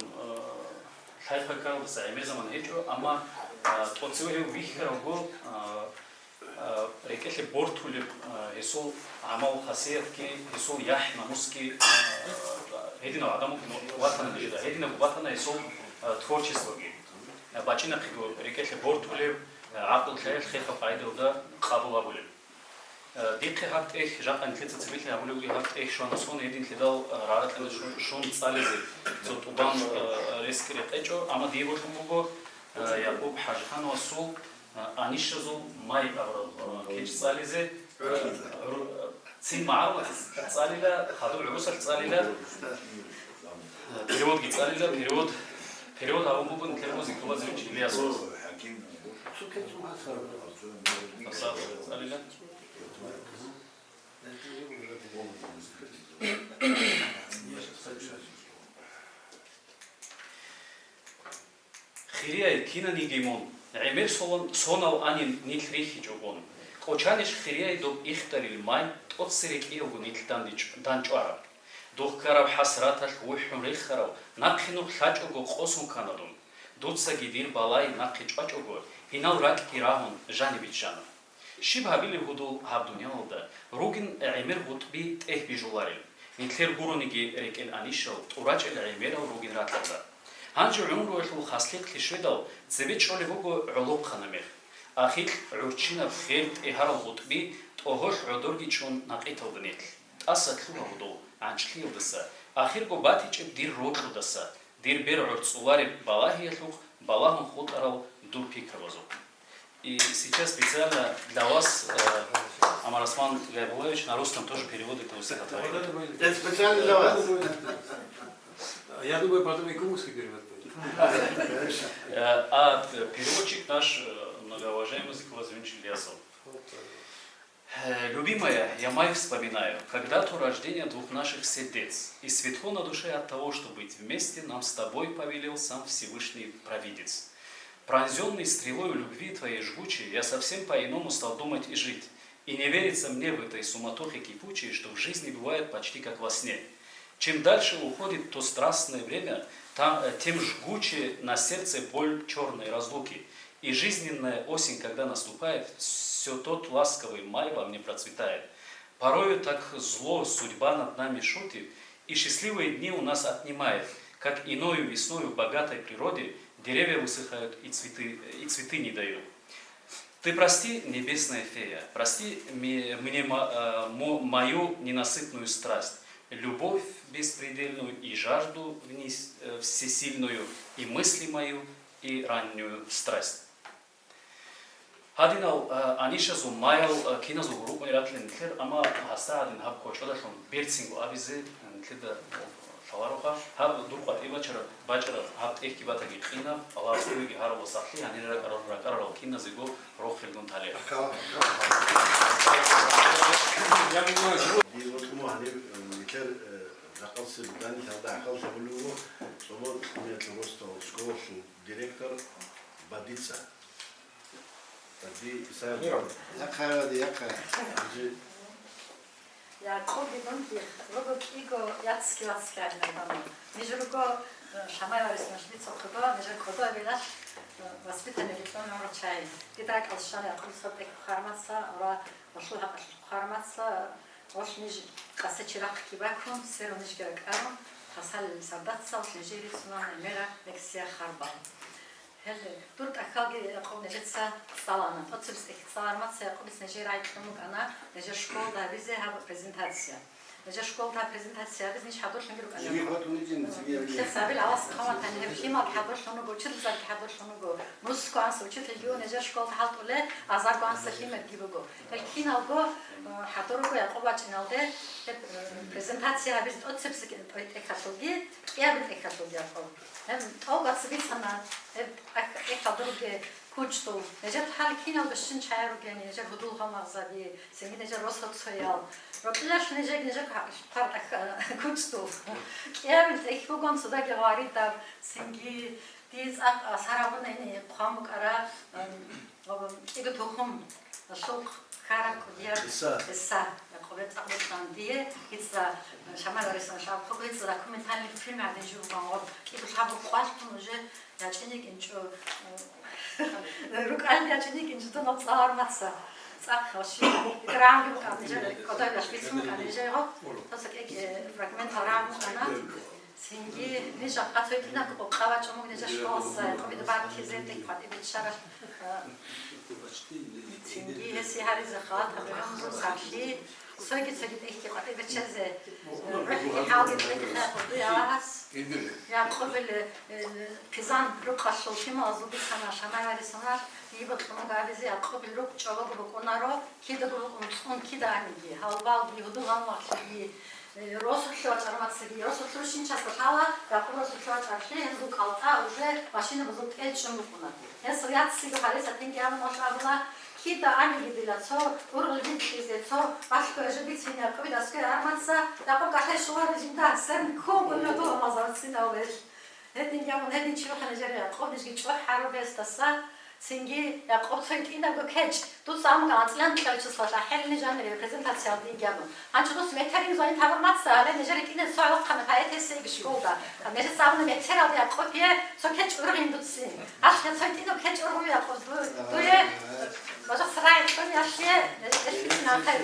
лъай-пай ккаралдаса гӀемер заман гьечӀо, амма тӀоцеве гьев вихьаравго, а, рекӀелъе бортулеб, а, гьесул гӀамал-хасиятги, гьесул яхӀ-намусги, а, гьединав гӀадамал ватана нижеда, гьединаб ватана гьесул, а, творчествоги. А, бачӀинахъего рекӀелъе бортулеб, а, гӀакълу-хиялъ хехаб къайдалда къабул гьабулеб. А, дихъе гьаб тӀехь, жакъа нилъеца цебелъи гьабулебги, гьаб тӀехь щвана сон гьединлъидал, а, рагӀаратӀалда шу-, шун цӀализе цо тӀубан, а, ресги рекъечӀо, амма дие бокьун буго, а, Якъуб ХӀажихановасул А, Анищазул май абураб, а, кечӀ цӀализе, а, гӀур-, цин магӀарулалъ цӀалила, хадуб гӀурусалъ цӀалила, а, переводги цӀалила, перевод, перевод гьабун буго нилъер Зикрулла Зинчи Ильясовас. Абсалат цӀалила. Хирияй кинаниги мун, гӀемер солон-, сонал анин нилъ рихьичӀогун. КӀочанищ хирияй доб ихтарил май, тӀоцере кӀиявго нилъ дандич-, данчӀвараб. Духъ ккараб хӀасраталъ вухӀун рехарав, нахъе нух лъачӀого къосун ккана дун. Дуцаги дир балай нахъе чӀвачӀого, гьинал ракӀги рагьун жаниб биччана. Щиб гьабилеб гьудул гьаб дуниялалда, ругин гӀемер гъутӀби тӀехь бижуларел, нилъер гурониги рекӀел анищал тӀурачӀел гӀемерал ругин раталда. Гьанже гӀумруялъул хаслихълъи щведал, цебе чӀолеб буго гӀолохъанаб мех. Ахикь гӀурччинаб хер тӀегьарал гъутӀби тӀогьолъ гӀодорги чӀун накъиталда нилъ. ТӀаса лъугьа гьудул гӀанчӀлъиялдаса, ахирго батичӀеб дир рокьудаса, дир бер гӀорцӀулареб балагьиялъухъ балагьун хутӀарал дур пикрабазухъ. И сейчас специально для вас, э, Амарасман Гайбуллаевич, на русском тоже перевод этого стихотворения. Это специально для вас. Я думаю, потом и кумыкский перевод будет. Э, а, э, переводчик наш, э, многоуважаемый Зикрулла Зинчи Ильясов. Э, Любимая, я май вспоминаю, как дату рождения двух наших сердец, и светло на душе от того, что быть вместе нам с тобой повелел сам Всевышний Провидец. Пронзённый стрелою любви твоей жгучей, я совсем по-иному стал думать и жить, и не верится мне в этой суматохе кипучей, что в жизни бывает почти как во сне. Чем дальше уходит то страстное время, та-, э, тем жгуче на сердце боль чёрной разлуки, и жизненная осень, когда наступает, всё тот ласковый май во мне процветает. Порою так зло судьба над нами шутит, и счастливые дни у нас отнимает, как иною весною в богатой природе деревья высыхают и цветы, и цветы не дают. Ты прости, небесная фея, прости ме-, мне ма-, э, мо-, мою ненасытную страсть, любовь беспредельную и жажду вниз, э, всесильную, и мысли мою, и раннюю страсть. Гьадинал, э, анищазул, маял, э, киназул рукӀун ратилин нилъер, амма гьасда гьадин гьаб кочӀодалъун берцинго абизе, э, нилъеда, э, лъалароха. Гьаб дур къватӀибе бачараб, бачӀараб гьаб тӀехьги батаги къинаб, Аллагьас цевеги гьарулас сахлъи, гьанир ракӀарал, ракӀарарал киназего рохелгун талихӀ. Дир вокьун гьанир, э, нилъер, э, рахъалъе данил гьалда гӀахьаллъи гьабулеб буго, цӀоло кьуниял росдал школалъул директор Бадица. Бади Исаев. Яхъа, Бади, яхъа. Гьанже Якъуб ибн Бих, руго кӀиго яцги вацги гӀадинаб гьаниб. Ниж руго, э, шамай варис нужни цохъого, нижер кӀодо абилалъ, э, воспитанник рилълъун гӀумру чагӀи. Дида ракӀалде щвана Якъубица тӀехь хъвармаца, ва гьалъул хӀакъалъулъ хъвармаца, гьалъ ниж къасе чирахъги бакун, сверун нижги ракӀарун, хасалил сардацал нижее рицуна гӀемераб лекция харбал. Гьеле, дур тӀахьалги Якъуб нижеца цӀалана. ТӀоцебесеб тӀехь цӀалармаца Якъубица нижее рагӀи кьун букӀана, нижер школалда гьабизе гьаб презентация. Нижер школда презентация гьабизе ниж хӀадурлъунги рукӀана. Жиги хватуни жин, жиги гьабизе. Нилъер сабил авас хъаматани гьеб лъималги хӀадурлъун руго, учительзабги хӀадурлъун руго. Муско анса учительги ва нижер школда хӀалтӀулел азарго анса лъимерги буго. Гьел киналго, э, хӀадур руго Якъуб вачӀиналде, гьеб, э, презентация гьабизе тӀоцебесеб тӀехьалъулги, кӀиабилеб тӀехьалъулги Якъуб. Гьеб тӀолго цебе бицана, гьеб тӀехьалда ругел кучӀдул. Нижер хӀал киналго щин чагӀи ругел, нижер гьудул-гъалмагъзаби, цинги нижер росуцоял. Рокьулелъ нижеги нижер хъвар-, кучӀдул. КӀиабилеб тӀехь бугун цодаги гъваридаб, цинги дие цӀакъ асар гьабуна гьениб хъван букӀараб, ам, кӀиго тухум, лъухъ хьараб кӀудияб къиса. Къиса. Якъуб, цӀакъ букӀана дие, гьицӀа, Шамал Арисович, абухъего гьицӀа документальный фильм гӀадин жо бугун, гьоб кӀиго лъабго къвалъун уже ячӀинекӀинчӀо, э, рукӀалде ячӀинекӀинчӀо дун гьоб цӀалармаца. ЦӀакъ гьащи, итрамги букӀана нижер, кӀодоялъ бицун букӀана нижер гьоб. Таса кӀеги, э, фрагмент гьараб букӀана. Цинги ниж жакъа цо гьитӀинаб къокъа вачӀун буго нижер школалъа, Якъубида баркизе, тӀехь къватӀибе биччараб, э, цинги гьесие гьаризе халат гьабураб сахлъи, цоги-цоги тӀехьги къватӀибе биччазе, э, рухӀги хӀалги тӀехьги Аллагьас. Якъубил, э, хъизан рукъалъул лъималазул бицана Шамал Арисович, дие бокьун буго абизе, Якъубил рукъ чӀобого букӀунаро, кидаго букӀун цӀун кида аниги, гьалбалги, гьудул-гъалмагълъиги, Э, росулъе вачӀараб мацаги, росулъ рушинчасда лъала, Якъуб росулъе вачӀараблъи гьезул кӀалтӀа уже машинабазул тӀел чӀун букӀуна. Гьесул яцциго гьалесатинги абун валъ абула, кида аниги дила цо ургъел бикьизе, цо балъго гьежо бицин Якъубида аскӀове армаца, Якъуб кӀалъай щоларо жинда, сен ккун гуна дугьамазавцин авел. Гьединги абун, гьедин чи вахъана жер Якъуб, нижги чӀухӀаро гьесдаса, цинги Якъуб цо гьитӀинабго кечӀ, дуца амга анцӀила анкьабилеб числоялъ ахӀерилин жанире презентациялда динги абун. Гьанчо дус метерин зонин тавурмаца, гьале нижер гьитӀинаб цо гӀолохъанаб поэтесса йиги школда. Гьанже цо абуна метералда Якъуб, е, цо кечӀ ургъин дуцин. Гьалъ цо гьитӀинаб кечӀ ургъун Якъуб, ду-, дуе, бажа срай кьун яхъе, нижер гьитӀинаб ахӀер.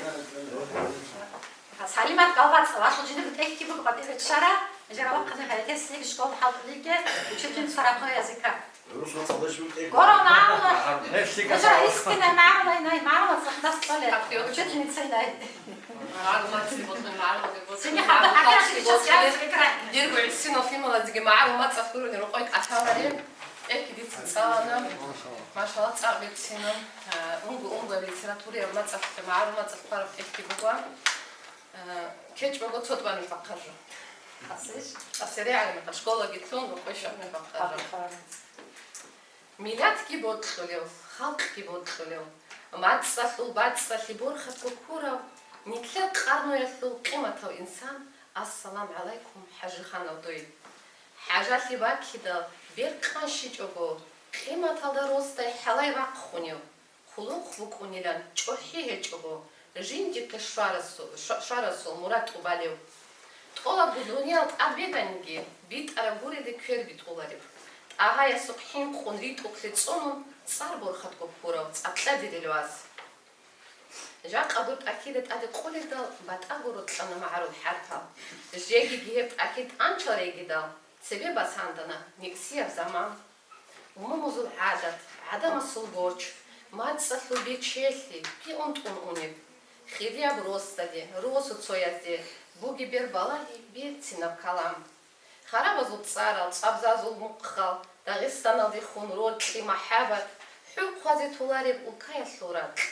Салимат ГалбацӀа, валъул жиндир тӀехьги буго къватӀибе биччараб, жер вахъана поэтесса йиги школда хӀалтӀулел йиги, учительница родного языка. Гуро, магӀарулал. Гьелъие гьечӀо, истинный магӀарулал, ай, магӀарулал цӀакъ дас кьолел. Учительница ай. МагӀарулал цӀакъ кьолел, магӀарулал. Цинги хӀалда хӀакъикъаталда час язык играть. Дирго гӀисинал лъималазеги магӀарул мацӀалъ гурони рокъой кӀалъалареб. ТӀехьги дица цӀалана. Машалла, цӀакъ берцинаб. А, унго-унго литератураяб мацӀалъ, магӀарул мацӀалъ хъвараб тӀехьги буго. Э, кечӀ буго цо тӀванаб бахъараб жо. Къасир? Къасир гӀалимахъа школаги лъун, рокъой щванаб бахъараб жо. Миллатги бокьулев, халкъги бокьулев, мацӀалъул бацӀцӀалъи борхатго ккурав, нилъер къарнуялъул къиматав инсан, ассалам гӀалайкум, ХӀажиханав дуй. ХӀажалъи баккидал бер къанщичӀого, къиматалда росдай хӀалай вахъунев, хъулухъ букӀунилан чӀухӀи гьечӀого, жиндихъе щварасу-, щва-, щварасул мурад тӀубалев. ТӀолабго дуниял тӀад беганиги, битӀараб гуриде кверги тӀолареб. ТӀагьаясухъ хӀинкъун ритӀухълъи цӀунун, цӀар борхатго ккурав цӀакъ кьадирил вас. Жакъа дур тӀахьида тӀаде къулидал батӀаго рокьана магӀарул хӀарпал. Жегиги гьеб тӀахьид анчал регидал, цебе бацандана никсияб заман. Умумузул гӀадат, гӀадамасул борч, мацӀалъул бечелъи, пиун тӀун унеб. Хирияб росдаде, росуцоязде бугеб бер балагьи берцинаб калам. Харабазул цӀарал, цӀабзазул мухъал, Дагъистаналдехун рокьи махӀаббат, хӀул хъвазе толареб улкаялъул ракь,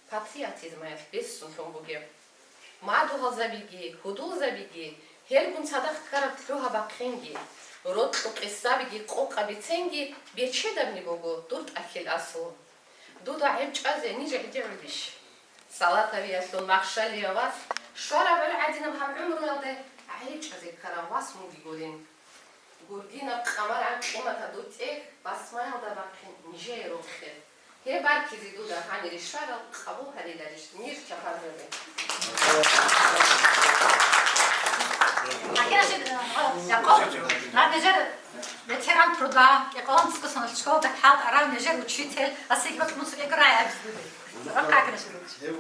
патриотизмаялъ бесунлъун бугеб. Мадугьалзабиги, гьудулзабиги, гьелгун цадахъ ккараб лъугьа-бахъинги, рокьул къисабиги къокъа биценги бечедабни буго дур тӀахьил аслу. Дуда гӀеб чӀвазе ниж гӀедегӀулищ? Салатавиялъул махщалияб вас, щвараб гӀур гӀадинаб гьаб гӀумруялде гӀайиб чӀвазе ккарав вас мунги гурин. Гургинаб къамаран къиматаб дур тӀехь басмаялда бахъин нижее рохе. Гьеб баркизе дуда гьанире щварал къабул гьариларищ, ниж чапарзаби? Гьанже, э, Якъуб, гьаб нижер ветеран труда, кӀикъоялда дискуссионал школалда хӀалтӀарав нижер учитель, асиги бакӀ муцӀ кӀекӀрай абизе дуде. Рахъ как нижер учитель.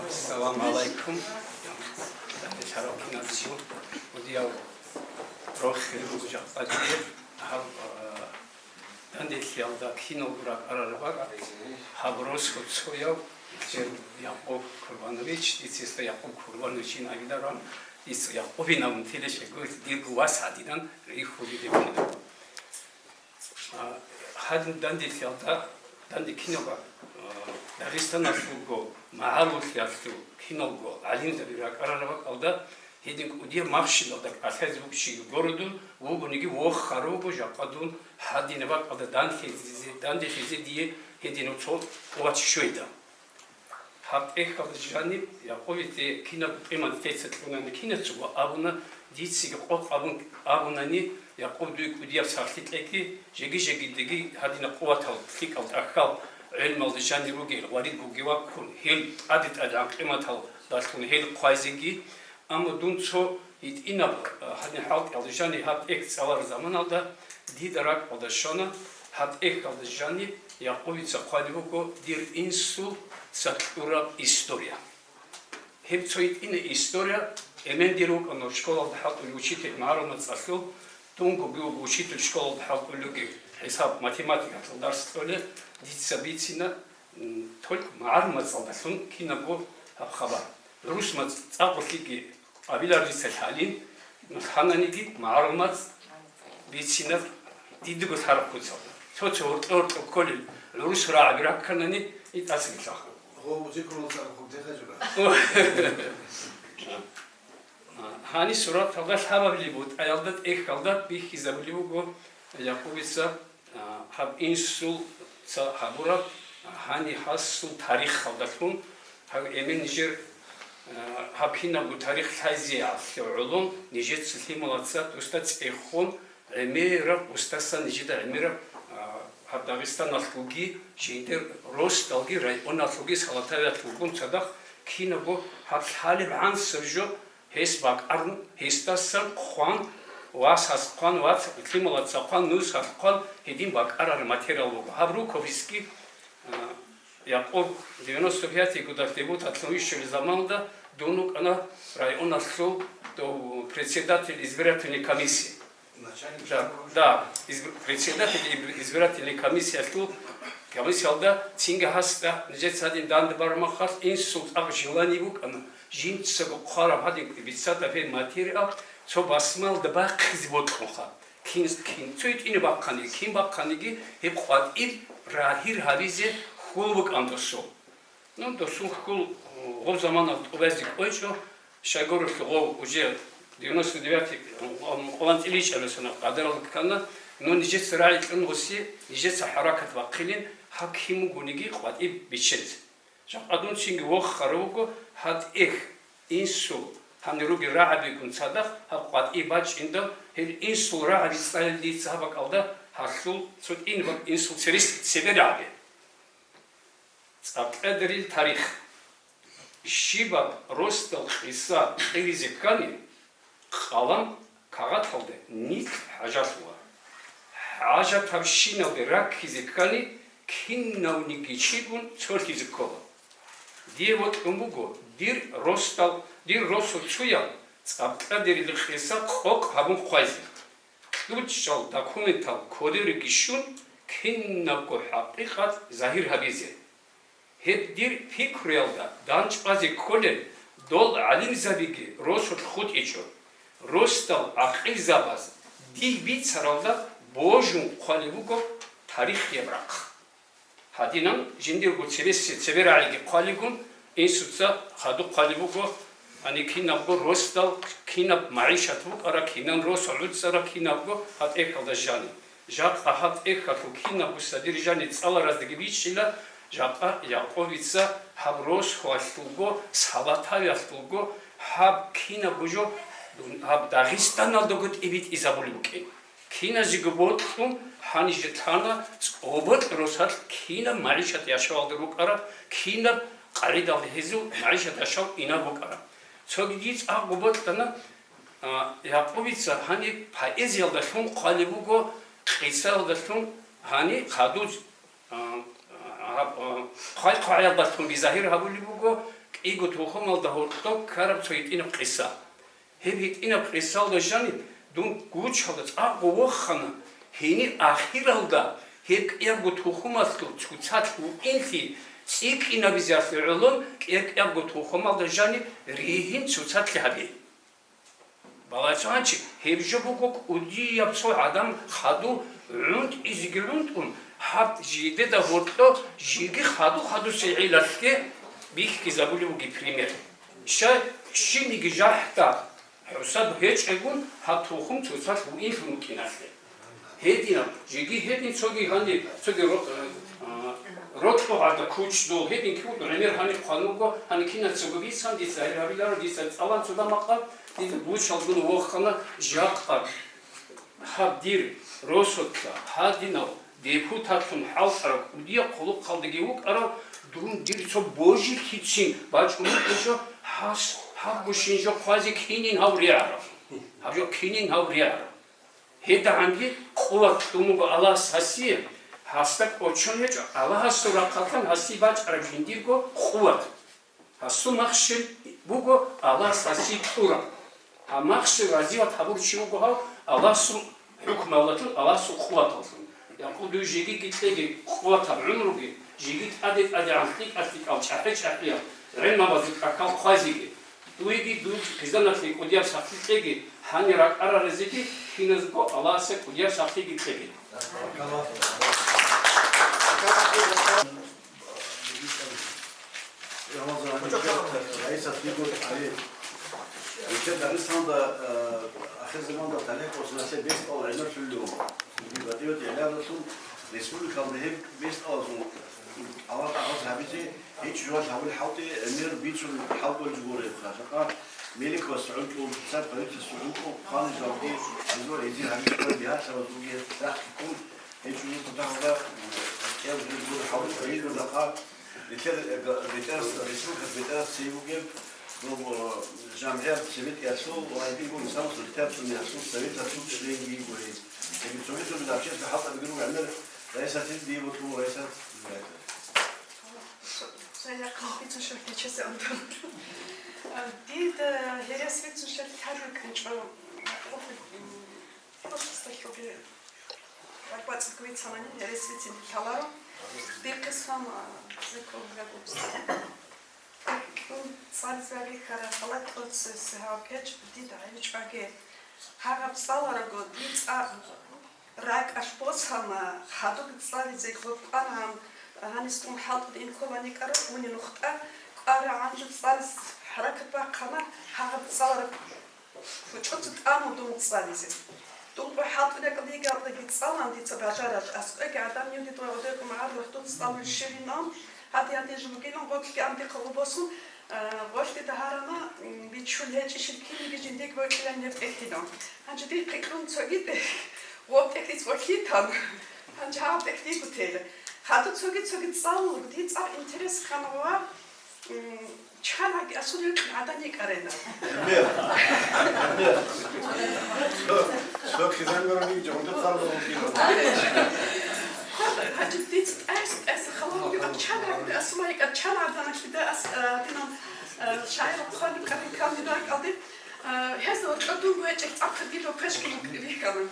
Ассаламу гӀалайкум. Шарав киназего, удияв рохел жакъа гьаб, а, данделъиялда киналго ракӀарараб бакӀ, гьаб росуцояв Чер Якъуб Курбанович, дица Якъуб Курбановичин абиларан, дица Якъубин абун телещего, дирго вас гьадинан рихьулги деб кинаб. А, гьадин данделъиялда, данде киналго, а, Дагъистаналъулго, магӀарулъиялъул киналго гӀалимзаби ракӀарараб бакӀалда, гьедин кӀудияб махщелалда кӀалъазе вукӀчиги городун вугониги вохарав вуго, жакъа дун гьадинаб бакӀалда данделъизе, данделъизе дие гьединав цо къуват щвейда. Гьаб тӀехьалда жаниб Якъубиде кинаб къимат дица кьунани кинацаго абуна, дицаги къокъ абун, абунани, Якъуб дуе кӀудияб сахлъи кьеги, жеги-жегидаги гьадинаб къуватал лъикӀал тӀахьал гӀелмалда жанир ругел гъваридгоги ваккун, гьел тӀаде-тӀадегӀан къиматалдалъун гьел хъвайзеги, Амма дун цо гьитӀинаб, а, гьадин хӀалтӀиялда жаниб гьаб тӀехь цӀалараб заманалда дида ракӀалда щвана, гьаб тӀехьалда жаниб Якъубица хъвалеб буго дир инсул цо кьураб история. Гьеб цо гьитӀина история, эмен дир вукӀана школалда хӀалтӀулев учитель магӀарул мацӀалъул, дунго буго учитель школалда хӀалтӀулевги хӀисаб, математикалъул дарс кьолел, дица бицина, м, только магӀарул мацӀалдалъун кинабго гьаб хабар. ГӀурус мацӀ цӀакъулъиги Абилар дица лъалин, нух гьананиги магӀарул мацӀ бицинаб дидаго лъараб куцалда. Цо-цо гьоркьо-гьоркьо кколел гӀурус рагӀаби ракканани, итӀасаги лъаха. Гъо, узикрулан царахъуб дехъа жура. Гьаниб сураталда лъабабилеб бутӀаялда тӀехьалда бихьизабулеб буго Якъубица А, гьаб инсул ца гьабураб, гьаниб гьасул тарихалдалъун, гьаб эмен нижер, а, гьаб кинабго тарих лъазеялъе гӀоло, нижеца лъималаца дусда цӀехун гӀемераб устасан нижеда гӀемераб, а, гьаб Дагъистаналъулги, жиндир росдалги, районалъулги, салатавиялъулгун цадахъ кинабго гьаб лъалеб гӀансаб жо, Гьес бакӀарун, гьесдасан хъван, васас хъван, вац лъималаца хъван, нусас хъван, гьедин бакӀарараб материал буго. Гьаб рукописги, а, Якъуб девяносто пятый годалъ депутатлъун вищулеб заманалда дун вукӀана районалъул дов председатель избирательной комиссии. Да, да, изб-, председатель изб-, избирательной комиссиялъул, комиссиялда цинги гьасда нижеца гьадин данде бараб махалъ инсул цӀакъ желание букӀана, жинцаго хъвараб гьадин бицатаб гьеб материал цо басмалда бахъизе бокьунха. Кин, кин, цо гьитӀине бахъаниги, кин бахъаниги гьеб къватӀиб рагьир гьабизе хьул букӀан досул. Ну, досул хьул, гъоб заманалъ тӀубазе кӀвечӀо, щайгурелъул гъов уже девяносто девятый къван-, къван-, къванцӀиличӀеб сона къадарал ккана, ну, нижеца рагӀи кьун гъуси, нижеца хӀаракат бахъилин, гьаб кин бугониги къватӀиб биччезе. Жакъа дун цинги вохарав вуго, гьатӀех инсул, гьанир ругел рагӀабигун цадахъ гьаб къватӀиб бачӀиндал, гьел инсул рагӀаби цӀалел дица гьаб бакӀалда гьалъул цо кӀинабаб инсул церес цебе рагӀаби. ЦӀакъ кьадарил тарих. Щибаб росдал къиса кьеризе ккани, къалам кагъаталде нилъ хӀажалъула. ХӀажатабщиналде раккизе ккани, кинавниги чигун цолъизе ккола. Дие бокьун буго дир росдал, дир росул цуял цӀакъ кьадарил къиса къокъ гьабун хъвайзе. КьучӀал документал кодереги щун, кинабго хӀакъикъат загьир гьабизе. Гьеб дир пикруялда дандчӀвазе кколел дол гӀалимзабиги росулъ хутӀичӀо. Росдал гӀакъилзабаз дие бицаралда божун хъвалеб буго тарихияб рахъ. Гьадинан жиндирго цебесеб цебе рагӀиги хъвалигун, инсуца хадуб хъвалеб буго, гьаниб кинабго росдал кинаб магӀишат букӀара, кинан росу гӀуцӀара, кинабго гьатӀехьалда жаниб. Жакъа гьатӀехьалъул кинабго содержание цӀалараздаги бичӀчӀила, жакъа Якъубица гьаб росуялъулго, салатавиялъулго, гьаб кинабго жо гьаб Дагъистаналдаго тӀибитӀизабулеб букӀин. Киназего бокьун гьанже лъана цӀобокь росалъ кинаб магӀишат яшавалда рукӀараб, кинаб къагӀидалда гьезул магӀишат яшав инаб букӀараб. Цоги цӀакъго бокьана, а, Якъубица гьаниб поэзиялдалъун хъвалеб буго, къисаялдалъун гьаниб хадуз, а, а, а, хъвай-хъваялдалъун бизагьир гьабулеб буго, кӀиго тухумалда гьоркьоб ккараб цо гьитӀинаб къиса. Гьеб гьитӀинаб къисалда жаниб дун гучалда цӀакъго вохана, гьениб ахиралда гьеб кӀиябго тухумалъул цоцалъ вукӀинлъи цӀикӀкӀинабизеялъе гӀоло кӀеркӀабго тухумалда жаниб ригьин цоцалъи гьабе. Балагье цо гьанчи, гьеб жо буго кӀудияб цо гӀадамал хадув гӀунтӀизеги гӀунтӀун, гьаб жидеда гьоркьо жеги хадув-хадусеб гӀиллалъе бихьизабулеб бугеб пример. Щай, щибниги жахӀда хӀусаб гьечӀегун гьаб тухум цоцалъ бугинлъун букӀиналъе. Гьединаб, жеги гьедин цоги гьаниб, цоги ро-, а, рокьо гьарда кучдул, гьедин кивго гӀемер гьаниб хъван вуго, гьаниб кинацаго бицан, дица гьеб гьабиларо, дица цӀалан цо дамакъа, дида бучалгун вохана жакъа. Гьаб дир росулъа гьадинав депутатлъун хӀалтӀарав кӀудияб хъулухъалдаги вукӀарав дун дир цо божилъицин бачӀун букӀинчӀо, гьас гьабго щинжо хъвазе кинин гьав регӀарав? Гьаб жо кинин гьав регӀарав? ГьедагӀанги къуват кьун буго Аллагьас гьасие, гьасда кӀочон гьечӀо, Аллагьасул рахъалъан гьасие бачӀараб жиндирго къуват. Гьасул махщел буго Аллагьас гьасие кьураб. Гьаб махщел разиват гьабурав чи вуго гьав, Аллагьасул хӀукмуялдалъун, Аллагьасул къуваталдалъун. Якъуб, дуе жегиги кьеги къуватаб гӀумруги, жеги тӀаде-тӀадегӀан лъикӀа-лъикӀал чӀахӀи-чӀахӀиял гӀелмабазул тӀахьал хъвазеги. Дуеги дур хъизаналъе кӀудияб сахлъи кьеги, гьанир ракӀараразеги киназго Аллагьасе кӀудияб сахлъиги кьеги. Рамазан, гьаниб Раисат Григорьевна, гьаниб. Нилъер Дагъистанда, э, ахирзаманда талихӀ босун, нилъер бес балал гӀемер лъугьун. БатӀияб гӀеларалъул республикалда гьеб бес балазул кӀалал тӀагъаз гьабизе гьечӀо жал гьабулеб хӀалтӀи гӀемер бицун хӀалболеб жо гуребха. Жакъа Меликовас гӀунтӀул, цар правительствоялъул хъвалилалги, гьезул гьезие гьабизе кколеб бигьалъабазулги рахъги ккун, гьечӀо жуз дагьаб, кӀел жуз гур хӀалбу гьейго жакъа. Нилъер, э, га-, бетӀерас, республикалъ бетӀерас цей бугеб, доб, э, жамгӀият советиялъул ва гьединго мисалалъ литературный советалъул членги йиго гьей. Цоги цоги-цоги общественный хӀалтӀабиги руго гӀемер Раисатил дие бокьун Раисат. Дида гьересицун шел тӀаде кӀанчӀо, м, творчестволъуги. БакӀбацӀцӀадго бицанани, гьересицин лъаларо. Дихъе сан, а, закон гьабураб. ЦӀализе бихьараб халат тӀоцебесеб гьаб кечӀ дида гӀенеккизе. Гьаб цӀаларого, дир цӀакъ ракӀалъ босана, хадуб цӀализе гъоркьанагӀан, гьанисдун хӀалтӀуда ин кколаникӀаро, мунин нухда кӀварагӀан жо цӀализе хӀаракат бахъана, гьаб цӀалараб ФучӀуца тӀаму дун цӀализе. Дун къо хӀалтӀи рекӀелдеги гьалдеги цӀалан дица бажараб, аскӀоги гӀадан юги дугӀа гӀодекӀун магӀарулахъ дуца цӀалулел щибин ам, гьади-гьади жо бугилан гъорлъги ам дихъа гъо босун, а, гъорлъида гьарана, м, биччул гьечӀищил кинниги жиндиги бокьилан гьеб тӀехьилан. Гьанже дихъе кьун цоги тӀехь, гъоб тӀехьица гъорлъи тан. Гьанже гьаб тӀехь диго тела. Хадуб цоги-цоги цӀалулеб, дир цӀакъ интерес ккана ва М, чан гьаги асул рекъон гӀадан йикӀарайна. Гьанже дица тӀаса, тӀаса халал бугеб, чан гьаги асума йикӀар, чан гӀаданалъида ас, а, динан, а, шагӀир хъван кӀалдиб калдиб ракӀалде. А, гьезда гьоркьоб дун гьечӀеб цӀакъ дила пешкин рихьана.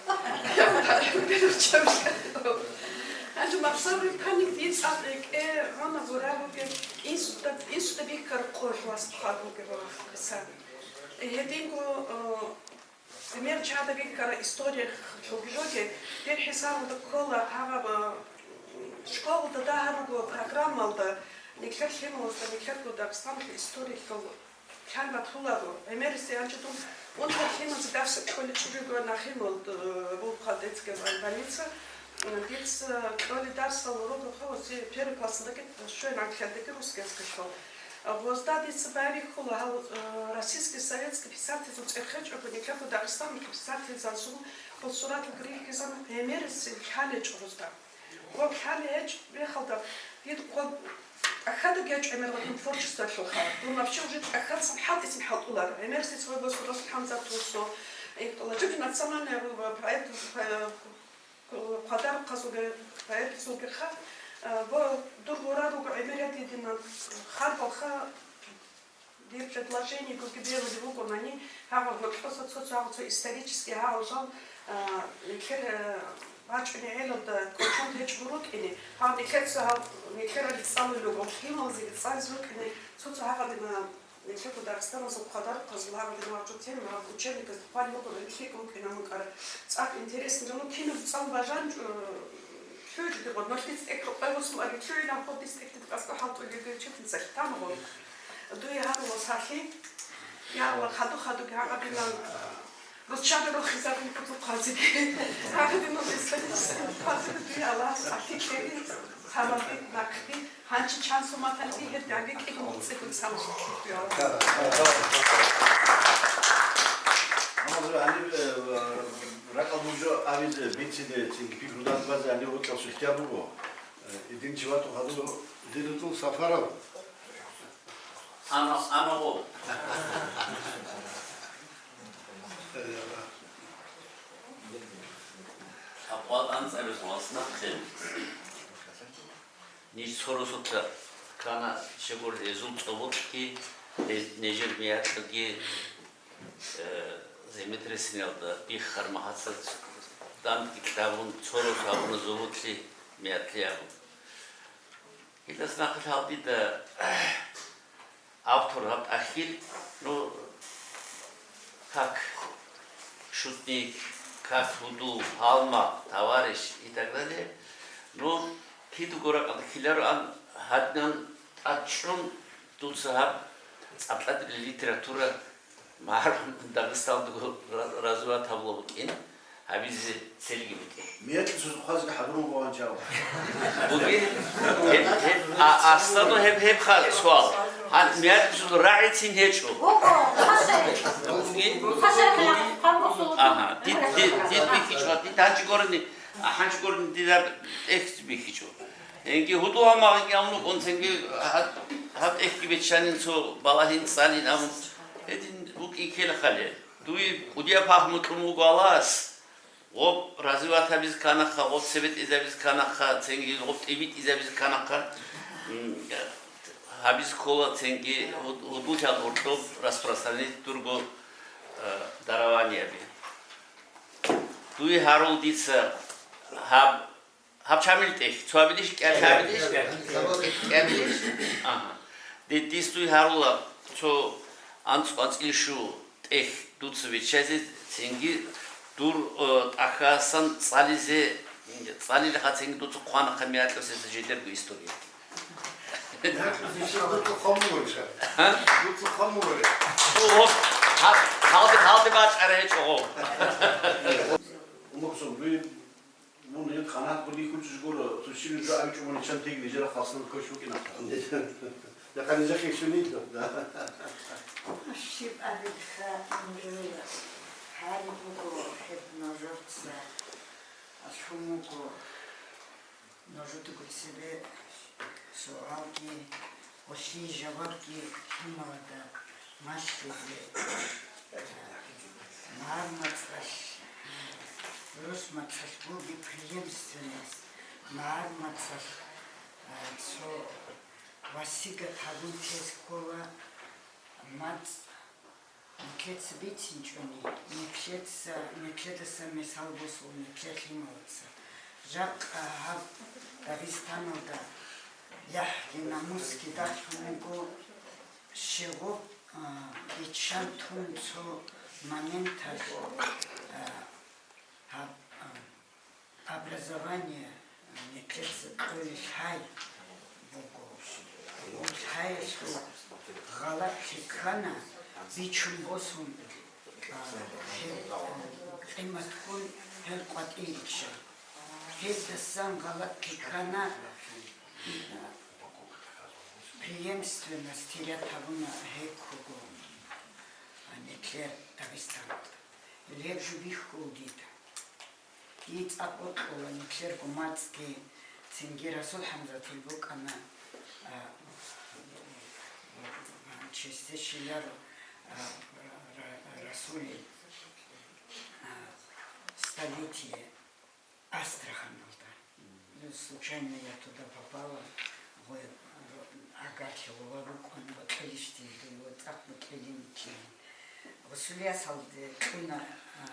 Гьанже махсарул паник дир цӀакъ рекӀе гьана гураб бугеб, инсуда, инсуда бихьараб къо лъугьас хъван бугеб вахъиса. Гьединго, а, гӀемер чагӀазда бихьараб история лъугьиноге, дир хӀисабалда ккола гьаб, а, школалда дагьаб буго программалда, нилъер лъималазда, нилъерго Дагъистаналъул историялъул Лъан батулаго, гӀемерисе гьанже дун унтархъиназда дарс кьолел чӀужуго нахъе нолд, э, бугебха детская больница. Дица кьолел дарсал урокал хъвазе первый классалдаги щвей анкьалдаги русский языкалъул. Гъозда дица байбихьула гьал, э, российский, советский писательзул цӀехечӀого, никаго Дагъистаналъул писательзазул хъул суратал грехизан гӀемерисе лъалечӀо гъозда. Гъоб лъалеб гьечӀеб мехалда, дир гъоб тӀахьадаги гьечӀо гӀемер гъадин творчествоялъулха. Дун вообще уже тӀахьадасан хӀалтӀисан хӀалтӀуларо. ГӀемер сецад гъосул Расул ХӀамзатовасул, э, Лажиб национальный, э, поэт, э, хъвадарухъазулги, поэтазулгиха, э, дур гъурал руго гӀемер ядидина харбалха. Дир предложениего гибелли вукӀунани, гьагъал гьоркьоса цо-цо гьагъал цо исторический гьагъал жал, а, нилъер, а, БачӀунегӀелалда кочон гьечӀого рукӀине, гьав нилъеца гьав нилъерали цӀалулего, лъималазеги цӀализе рукӀине, цо-цо гьагъадина нилъего Дагъистаналъул хъвадарухъазул гьагъадина вачӀун тема гьаб учебниказ хъван вукӀун нилъеги вукӀина мукӀара. ЦӀакъ интересно, ну, кинаб цӀал бажан, э, лъугӀиги гъод, нолъица тӀекӀ рукъай босун аги лъугӀилан, гъодица тӀекӀ дидкъасго хӀалтӀулеб учебница лъитана гъод. Дуе гьарула сахлъи, я Аллагь, хаду-хадуги гьагъадинан, э, Руччаби рохизабун куту хъвазиги. Гьагъадинал исламистским хъвазиги дуе Аллагьас ахикьеги, самаби, нахъги, гьанчи чан суматанги гьеб яги кӀигун цӀикӀкӀун самаби кьикӀуяла. Амма гьаниб, э, ракӀал бугьу абизе, бицине, цинги пикру данде базе гьаниб вокьарас ихтияр буго. Э, идин чи ватун хадур, динул Сафаров. Ана, ана гъо. Акъвал анцӀабилъун васнахъе. Ниж цо росулъа ккана щегор гьезул цӀобокьги, гьез-, нижер миякьги, э, землетрясениялда биххараб мехалъ дандги кьабун, цо рос гьабуна зоболъи, миякьи абун. Гьелдаса нахъе лъал дида автор гьаб тӀахьил, ну, как шутник, как гьудул, гьалмагъ, товарищ и так далее. Ну, кидаго ракӀалда ккелароан гьадинан тӀад чӀун дуца гьаб цӀакъ тӀадаб литература МагӀарул Дагъистаналда ра-, развивать гьабула букӀин, гьабизе целги букӀин. Миякьисул хъвазги хӀадурун бугин чав. Бугин, гьеб, гьеб, а, аслану гьеб, гьеб ха-, суал. Гьан, миякьисул рагӀицин гьечӀо. Бугин, бугин. Ага, дид, дид, дид бихьичӀо, дид гьанчи гурони, а, гьанчи гурони дида текст бихьичӀо. Гьенги гьудул гьалмагъги абун вукӀун, цинги гьаб, гьаб тӀехьги биччанин цо балагьин цӀалин абун, гьедин вукӀин ккела хъале. Дуе кӀудияб пагьму кьун вуго Аллагьас. Гъоб развивать гьабизе кканаха, гъоб цебетӀизабизе кканаха, цинги гъоб тӀибитӀизабизе кканаха. М, гьабизе ккола цинги гьуд-, гьудуллъан гьоркьоб распространить дурго, э, дарованияби. Дуе гьарул дица гьаб Гьаб чамил тӀехь, цо абилищ, кӀиабилищ? КӀиабилищ? Ага. Дидис дуй гьарула, цо анцӀ-анцӀил щу тӀехь дуца виччазе, цинги дур, э, тӀахьасан цӀализе, цӀалилаха цинги дуца хъванахъа миякьусеса жидерго история. Миякьусеса дуца хъван бугел. А? Дуца хъван бугел. О, гьаб, гьалде, гьалде бачӀарай гьечӀо гъо. Умухъсун, дуй Мун гьеб къанагӀат гъуди хурчӀуш гуро, цо щиб жо абичӀо мун гьечӀан теги нижера халкъалъул квеш вукӀинаха. Дахъал нижехъе щунилъо, да. Щиб абилха нужее? Гьари буго гьеб нужеца, лъун вуго нужедаго цебе суалги. Гъолъие жавабги лъималада малъизе, э, магӀарул мацӀалъ, э, рус мацӀалъ бугеб преемственность, магӀарул мацӀалъ, э, цо васигат гьабун тезе ккола мацӀ. Нилъеца бицинчӀони, нилъеца, нилъедаса мисал босун нилъер лъималаца. Жакъа гьаб Дагъистаналда яхӀги намусги дахъун вуго, щегъуб, а, биччан тун цо моменталъ, а, гьаб, а, Образование, э, нилъеца кьолеб лъай буго. Гьеб лъаялъул гъалатӀлъи ккана, бичун босун, а, гьеб, э, къимат ккун гьел къватӀире риччан. Гьелдасан гъалатӀлъи ккана, преемственность терять гьабуна гьеккого, а, нилъер Дагъистаналда. Гьеб жо бихьула дида. Дие цӀакъ бокьула нилъерго мацӀги, цинги Расул ХӀамзатил букӀана, а, честей щиларо, а, Ра-, Ра-, Расулил, а, столетие Астраханалда. Случайно я туда попала, гъой, агарлъи гъоба рукӀун бокьилищ дие, дуе цӀакъ бокьилин ккелин. Гъусулиясалде кьуна, а,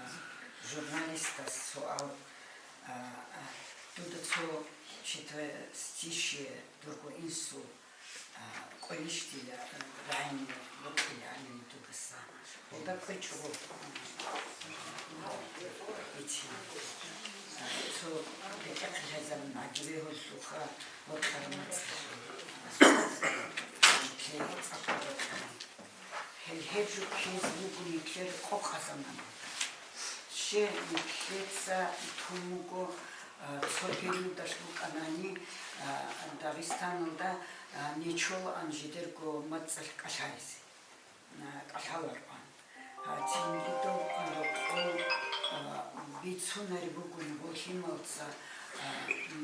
журналистас суал, А, а, дуда цо четверостишие дурго инсул, а, кӀолищ дила, а, рагӀине бокьилаанин дудаса. Гьелда кӀвечӀого, а, бицин. А, цо бетӀер лъазабун гӀаги бегьуллъулха, бокьараб мацӀалъул, а, лъе цӀакъ бокьараб. Гьел гьеб жо ккезе буго нилъер къокъа заманалда. Щай нилъеца тун буго, а, цо периодалъ букӀанани, а, Дагъистаналда, а, нечолаан жидерго мацӀалъ кӀалъаризе, а, кӀалъалароан. А, цинги дов, а, къо, а, бицунареб бугони гьеб лъималца, а,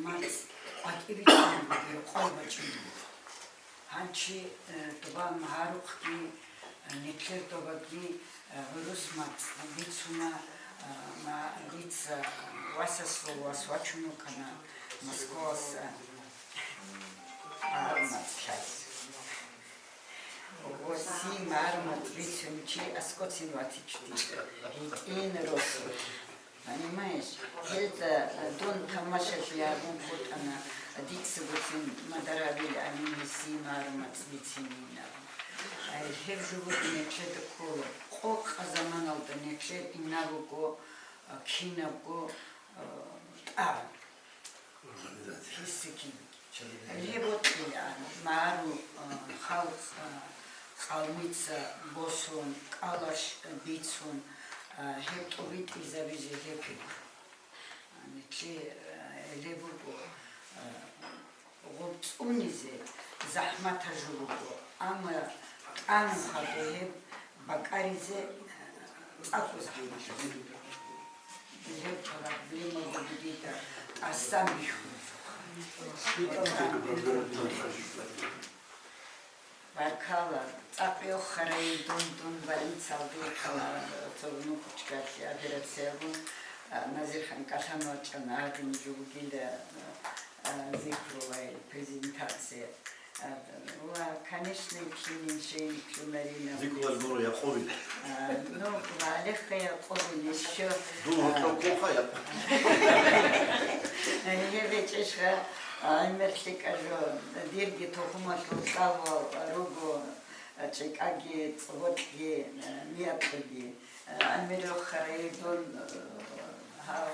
мацӀ къватӀибе бицунеб бугеб къо бачӀунеб буго. Гьанчи, э, доба магӀарухъги, э, нилъер добаги, э, гӀурус мацӀ бицуна, э, ма-, дица васасул вас вачун вукӀана Москваялдаса, э, магӀару мацӀ лъазе. Гъосие магӀару мацӀ бицунев чи аскӀоцин ватичӀо дица. ГьитӀин росу. Понимаешь? Гьелда дун тамашалъи гьабун хутӀана, дицаго цин Мадарабил Амин гьесие магӀару мацӀ бицинин абун. Гьеб жо буго нилъеда ккола. Къокъа заманалда нилъер инабго, кинабго, тӀагӀун. Гьесие кин. Гьеб бокьилаан, магӀару, а, халкъ, а, къавмица босун, кӀалалъ бицун, а, гьеб тӀубитӀизабизе гьеб гьеб. А, нилъее, а, гьеле буго, а, гъоб цӀунизе захӀматаб жо буго, амма тӀамун хадуб гьеб бакӀаризе, а, цӀакъго захӀматаб жо. Гьеб проблемаго дида тӀасан бихьун. Баркалла, цӀакъ йохарай дун, дун больницалде хъала, цо внучкалъе операциягун, а, Назирхан кӀалъан вачӀана, гьадин жо бугила, а, зикрулай презентация. А, ва, конечно, кинин шейин кьунарина. Зикрулай муро Якъубил. А, ну, ва алехха Якъубил ещё, дун, а, гьоркьоб кколха, Якъуб. Гьеб гьечӀищха, а, гӀемер лъикӀаб жо, дирги тухумалъул кьалвал руго, а, чӀикӀаги, цӀолъги, а, мякьиги. ГӀемер йохарай дун, э, гьав,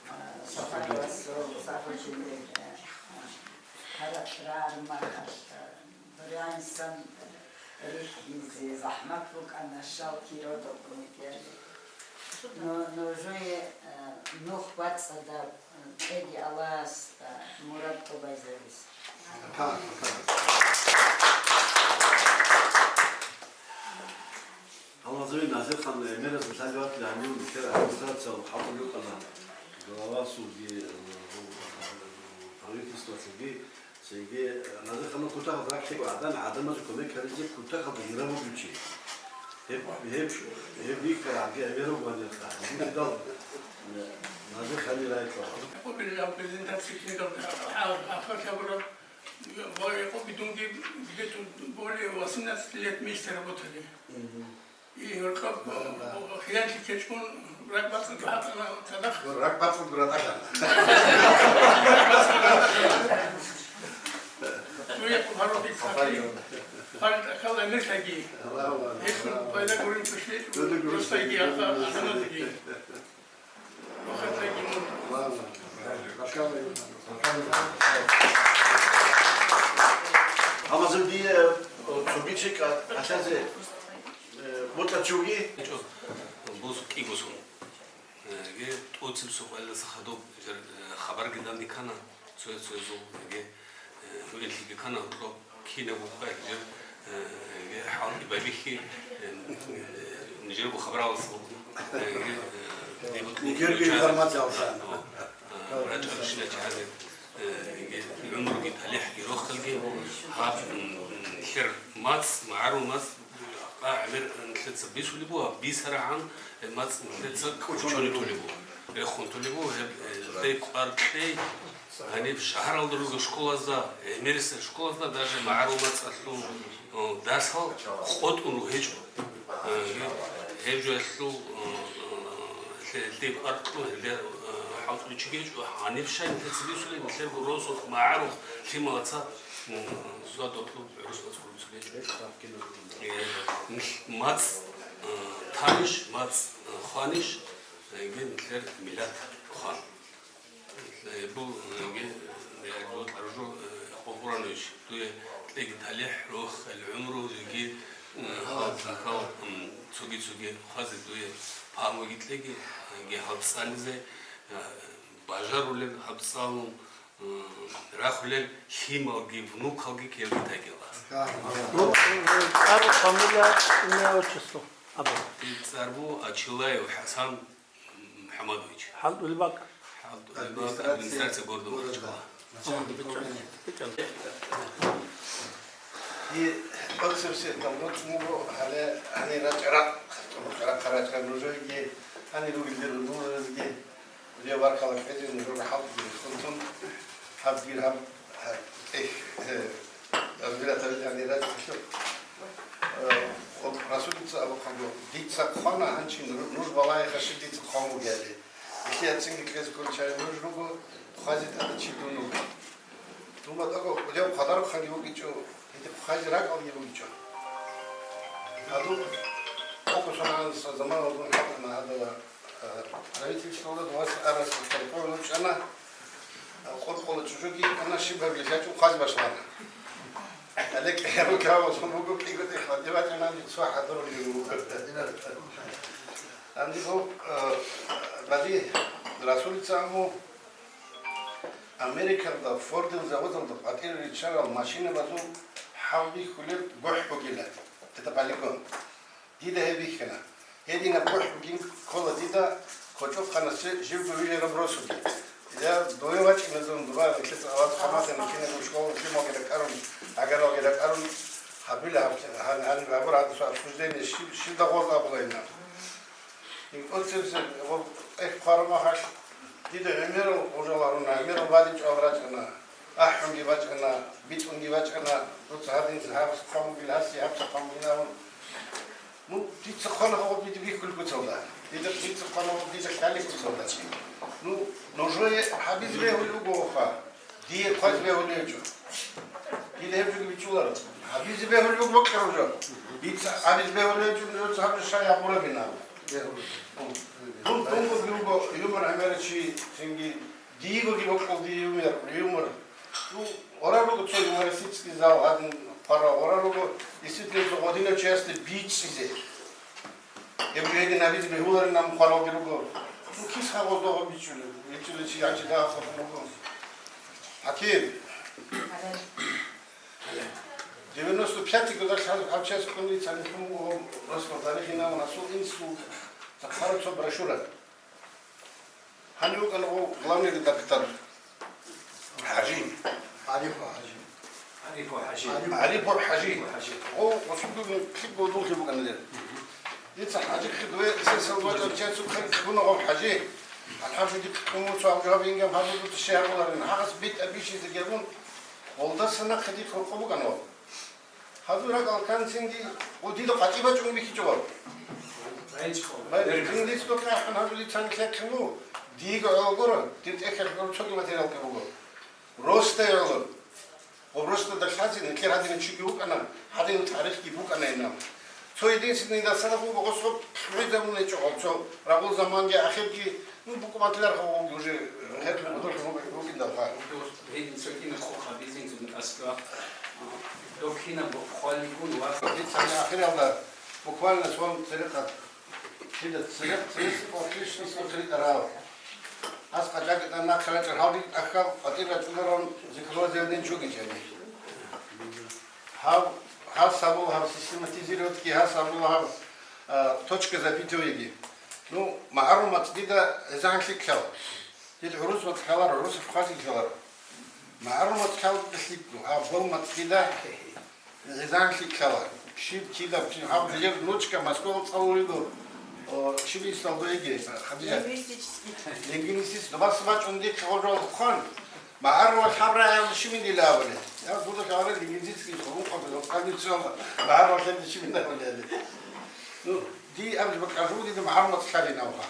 э, Сафаровасул Сафутдинил, э, гьаракь рагӀараб мехалъ, э, дурянсан рихьизе захӀмат букӀана, щал киро документияле. Но нужее, э, нух бацӀцӀадаб, э, кьеги Аллагьас, э, мурад тӀубазабизе. Гьалмагъзаби Назирхан гӀемераз лъалеб батила гьанив нилъер администрациялъул хӀалтӀулев вукӀана, главасулги, э, правительствалъулги, цинги, э, Назирханил кутакалда рахъего гӀадан, гӀадамазе кумек гьабизе кутакалда гьираб бугев чи. Гьеб, гьеб, гьеб бихьарабги гӀемераб ванихъа. Гьеб жидал, э, Назирханил райкьа. Гьабураб презентация кинаб, а, а, а, Ва Якъуб, дунги где-то более восемнадцати лет вместе работали. Мгм. И гьоркьоб, да, да, хиянлъи ккечӀун, ракӀбацӀцӀад гьатӀана цадахъ. РакӀбацӀцӀад гуратӀалъана. Ну, Якъуб гьарун иццахъе. Гьал тӀахьал гӀемерлъаги. Аллагьу акбар. Гьелъул пайда гурин кушлъи, росаги, гьалда гӀадамазги. Амма дие, э, цоги чи кӀа-, кӀалъазе, э, бокьарав чи вугев? Бус кӀиго сон. Э, ге тӀоцебесеб къоялдаса хадуб, э, хабарги данде ккана. Цояз-цоязул, яги, э, гьуинлъиги ккана гьоркьоб, кинабго къоялъ жер, э, яги хӀалтӀи байбихьи, э, э, нижерго хабаралъул, э, яги, э, диб-, нижерго информациялъ. Да, э, рачӀарщинав чи гьазе, э, яги гӀумруги талихӀги рохалги, гьаб, м, м, нилъер мацӀ, магӀарул мацӀ, а, гӀемер, э, нилъеца бисулеб буго, бисарагӀан, э, мацӀ нилъеца кӀочон толеб буго, рехун толеб буго, гьеб, э, дей кӀвар кьей, Гьаниб шагьаралда руго школазда, гӀемерисел школазда, даже магӀарул мацӀалъул, э, дарсал къотӀун ругьечӀо. Э, гьеб жоялъул, э, э, лъе-, лъе-, кӀвар кьун гьелда, э, Гьаниб щай нилъеца бицунеб, нилъерго росулъ, магӀарухъ, лъималаца, м, зодотлъуб гӀурус бацӀцӀурцӀулел. Э, нилъ-, мацӀ, э, танищ, мацӀ, э, хванищ, э, ге нилъер миллат хван. Э, бу, э, ге, э, гьудкьаржу, э, Къуръанович, дуе кьеги талихӀ, рохел гӀумру, жеги, э, гьал, гьал, м, цоги-цоги хвазе дуе пагьмуги кьеги, э, ге гьал цӀализе, э, бажарулел гьаб цӀалун, м, рахулел лъималги, внукалги ккелги тайги Аллагьас. Ну, э, цӀар, фамилия, имя, отчество. Абу. Ди цӀар бу Ачилаев ХӀасан МухӀамадович. ХӀалтӀулеб бакӀ. ХӀалтӀулеб бакӀ, администрация города Махачкала. И оцебсе там вот муго, гьале гьанир рачӀарахъ, рачӀарахъ, рачӀарахъ нужееги, гьанир ругел дир нужееги. Дие баркала кьезе нужер хӀалтӀизе хутун, гьаб дир гьаб, гьаб, эх, э, разбирательный гьанир рачӀарахъ. Э, вот Расулица абухъаго, дица хъвана гьанчин, ну-, нуж балагьеха щиб дица хъван бугели. Илъи яцинги кьезе кколчарел нуж руго, хъвазе тӀада чи дун вуго. Дума тӀаго кӀудияв хъвадарухъанги вугичӀо, гьедин хъвазе ракӀалги бугичӀо. Гьадуб, окъусанагӀанса заманалдун хӀакъана гьадала, а, правительствода дугьасе арас теркъов ручӀана, а, къоркъола чӀужуги ана, щиб гьабилеб лъачӀун хъвазе башлагьана. Гьале кӀиябго кавалъун буго, кӀиго тӀехь хватӀи бачӀанани цо хӀадурулел руго. Гьаниб, а, бади Расулица аму Америкалда Фордил заводалда къватӀире риччарал машинабазул хӀалбихьулеб гохӀ бугила, это полигон. Дида гьеб бихьана. Гьединаб гохӀ бугин ккола дида кочӀохъанасде живго вижараб росуги. Я дое вачӀина дун дуба, нилъеца аваз хъамада, нилъенаго школа лъималги ракӀарун, гӀагаралги ракӀарун, гьабила гьаб-, гьан-, гьаниб гьабура гьадусу обсуждение, щиб-, щиб дагъоз абулайна. Ин оцебзе гъоб тӀехь хъвараб махалъ, дида гӀемерал гъужал гьаруна, гӀемерал бадиб чӀвал рачӀана, ахӀунги бачӀана, битӀунги бачӀана, дуца гьадинца гьаб хъван бугин, гьасе гьаб хъван бугин абун. Ну, дица хъвана гъоб дида бихьулеб куцалда, дида, дица хъвана гъоб дида лъалеб куцалда. Ну, нужее гьабизе бегьулеб буго, ваха. Дие хъвазе бегьулеб гьечӀо. Дида гьеб жоги бичӀчӀуларо. Гьабизе бегьулеб буго бокьараб жо. Дица гьабизе бегьулеб гьечӀо, нужеца гьаб жо щай гьабурабин абун. Дун, дун буго юмор гӀемерав чи, цинги диего бокьул дие юмор, юмор. Ну, ораб руго цо юмористический зал, гьадин хъварал ораб руго, действительно, цо гъодинав чиясде бичӀчӀизе. Гьеб жо гьедин гьабизе бегьуларин абун хъваралги руго. Ну, кис гьаб гъоздого бичӀчӀулев, бичӀчӀулев чи гьанже дагьаб хъван буго. ХӀаким. Девяносто пятый годалъ гьав-, гьав час ккун цалихъун буго, просто тарихинав Расул Инсул цахъараб цо брошюра. Гьанив вукӀана гъов главный редактор ХӀажи. ГӀарифов ХӀажи. ГӀарифов ХӀажи. ГӀарифов ХӀажи. ГӀарифов ХӀажи. Гъов гъосулгун лъикӀго дуллъи букӀана дир. Дица ХӀажихъе дуе эсесал вачӀарчиясухъе ккуна гъов ХӀажи. АлхӀажи дихъ ккун цо гьаб жаваб ингам гьабун дуца щай гьабуларин. Гьагъас битӀа бищизе гьабун, гъолдаса нахъе дихъ рокъо букӀана гъов. Гьадур ракӀал канцинги, гъо дида къватӀи бачӀун бихьичӀо. Бай, журналист букӀарахъан гьадур дица нилъехъе ву, диего гӀоло гуро, дир тӀехьалъ гуро цоги материалги буго. Росдай гӀоло. Гъоб росдада лъазе нилъер гьадинав чиги вукӀана, гьадинав тарихги букӀана гьенав. Цо единственный дасараб буго гъосо лъугӀизабун гьечӀо гъол цо рагъул заманги ахирги, ну, букӀун батиларха гъоб уже гьеб модулъ вукӀиндалха. Гьедин цо кина хъухъа бизин зун аскӀа. Доб кинаб хъвалигун ва. Дица ахиралда буквально сон церекъад. Дида церекъ, церекъ, отлично, смотри, рав. Ас къачагъи тӀан нахъе рачӀар гьалги тӀахьал къватӀир рачӀунарун зикру зелдин чуги чани. Гьав, гьас гьабула гьаб систематизировать, гьас гьабула гьаб, а, точка запятоеги. Ну, магӀарул мацӀ дида гӀезегӀан лъикӀ лъала. Дид гӀурус мацӀ лъаларо, гӀурусаб хъвази лъаларо. МагӀарул мацӀ лъалдалъи гьаб гъол мацӀ дида гӀезегӀан лъикӀ лъала. Щиб кидаб чи гьаб дир внучка Москвал цӀалулиго, о, щиб исалго иги, Хадижа? Лингвистический. Лингвистис, добас бачӀун дихъ гъожал хъван. МагӀарул хабра гьаб щибин дила абули. Я дуда хабра лингвистический хъван хъван, хъван дицо, магӀарул хаб щибин абули. Ну, ди аб бакӀаржу дида магӀарул мацӀ лъалин абула.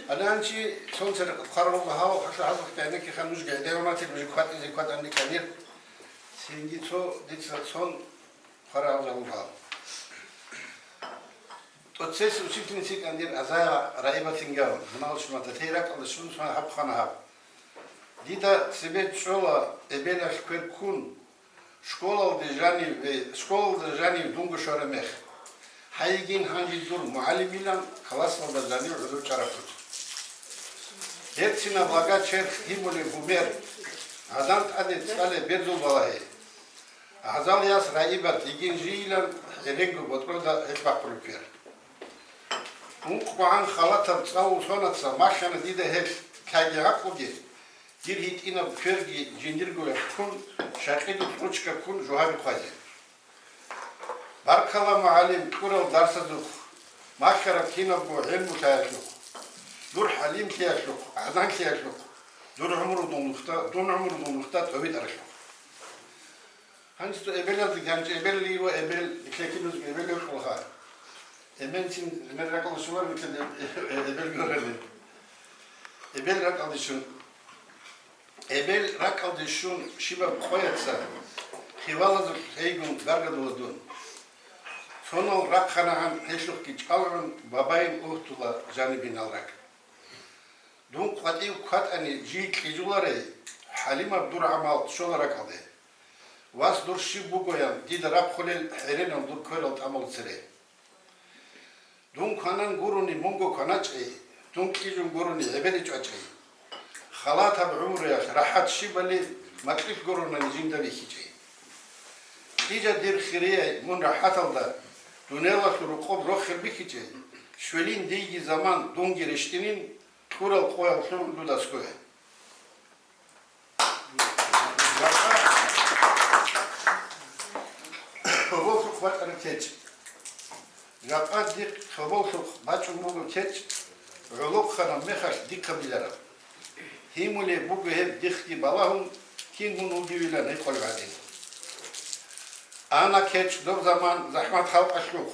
Аланчи цон церекъ хъаралъугьав, хӀаша хӀазухъ гӀенеккиха нуж гӀедегӀунатир, нуж кватӀизе кватӀанде кканир. Цинги цо дица цон хъарал жавабал. ТӀоцес учительница кӀандир Азая Раиба Тингаун, мунагьал шумата тей ракӀалда щун сон гьаб хвана гьаб. Дида цебе чӀола эбелалъ квер ккун, школалде жанив ве-, школалда жанив дунго щвараб мех. Гьайгин гьанже дур мугӀалимилан классалда жанив гӀодов чӀарахъуч. Берцинаб лага черх гьимулев гьумер, гӀадан тӀаде цӀалеб берзул балагье. Гьазал яс Раибат йигин жийилан гьеренго ботӀрода гьелъ бахъулеб квер. УнкъгогӀан халатаб цӀалул сонаца махьана дида гьелъ лъайги гӀакълуги, дир гьитӀинаб кверги жиндирго яхъун, шакъидул ручка ккун жугьаби хъвазе. Баркала, мугӀалим, кьурал дарсазухъ, махьараб кинабго гӀелму лъаялъухъ, дур хӀалимлъиялъухъ, гӀаданлъиялъухъ, дур гӀумру дун нухда, дун гӀумру дун нухда тӀовитӀаралъухъ. Гьанже цо эбелалда, гьанже эбел ва эбел, лъекинузги эбел йокьулха. Эменцин гӀемер ракӀалде щолар вугилан эбел гьорали. Эбел ракӀалде щун. Эбел ракӀалде щун щибаб къояца хивалазул хӀейгун гаргадула дун. Сонал рахъанагӀан гьелъухъги чӀалгӀун бабайин угьтула жанибинал ракӀ. Дун къватӀив кватӀани жий кьижуларей, хӀалимаб дур гӀамал щола ракӀалде. Вас дур щиб бугоян дида рахъулел хӀеренал дур кверал тӀамал цере. Дун кванан гурони мунго кваначӀей, дун кьижун гурони гӀебеде чӀвачӀей. Халатаб гӀумруялъ рахӀат щибали макьилъ гуронани жинда бихьичӀей. Кьижадирхирияй мун рахӀаталда, дунялалъул рукъоб рохел бихьичӀей, щвелин дийги заман дунги рещтӀинин, кьурал къоялъун дуда аскӀове. Жакъа хоболлъухъ бачӀараб кечӀ. Жакъа дихъ хоболлъухъ бачӀун буго кечӀ, гӀолохъанаб мехалъ дихъабилараб. Гьимулеб буго гьеб дихъги балагьун, кин мун вугевилан гьикъулеб гӀадин. Ана кечӀ доб заман захӀмат халкъалъухъ,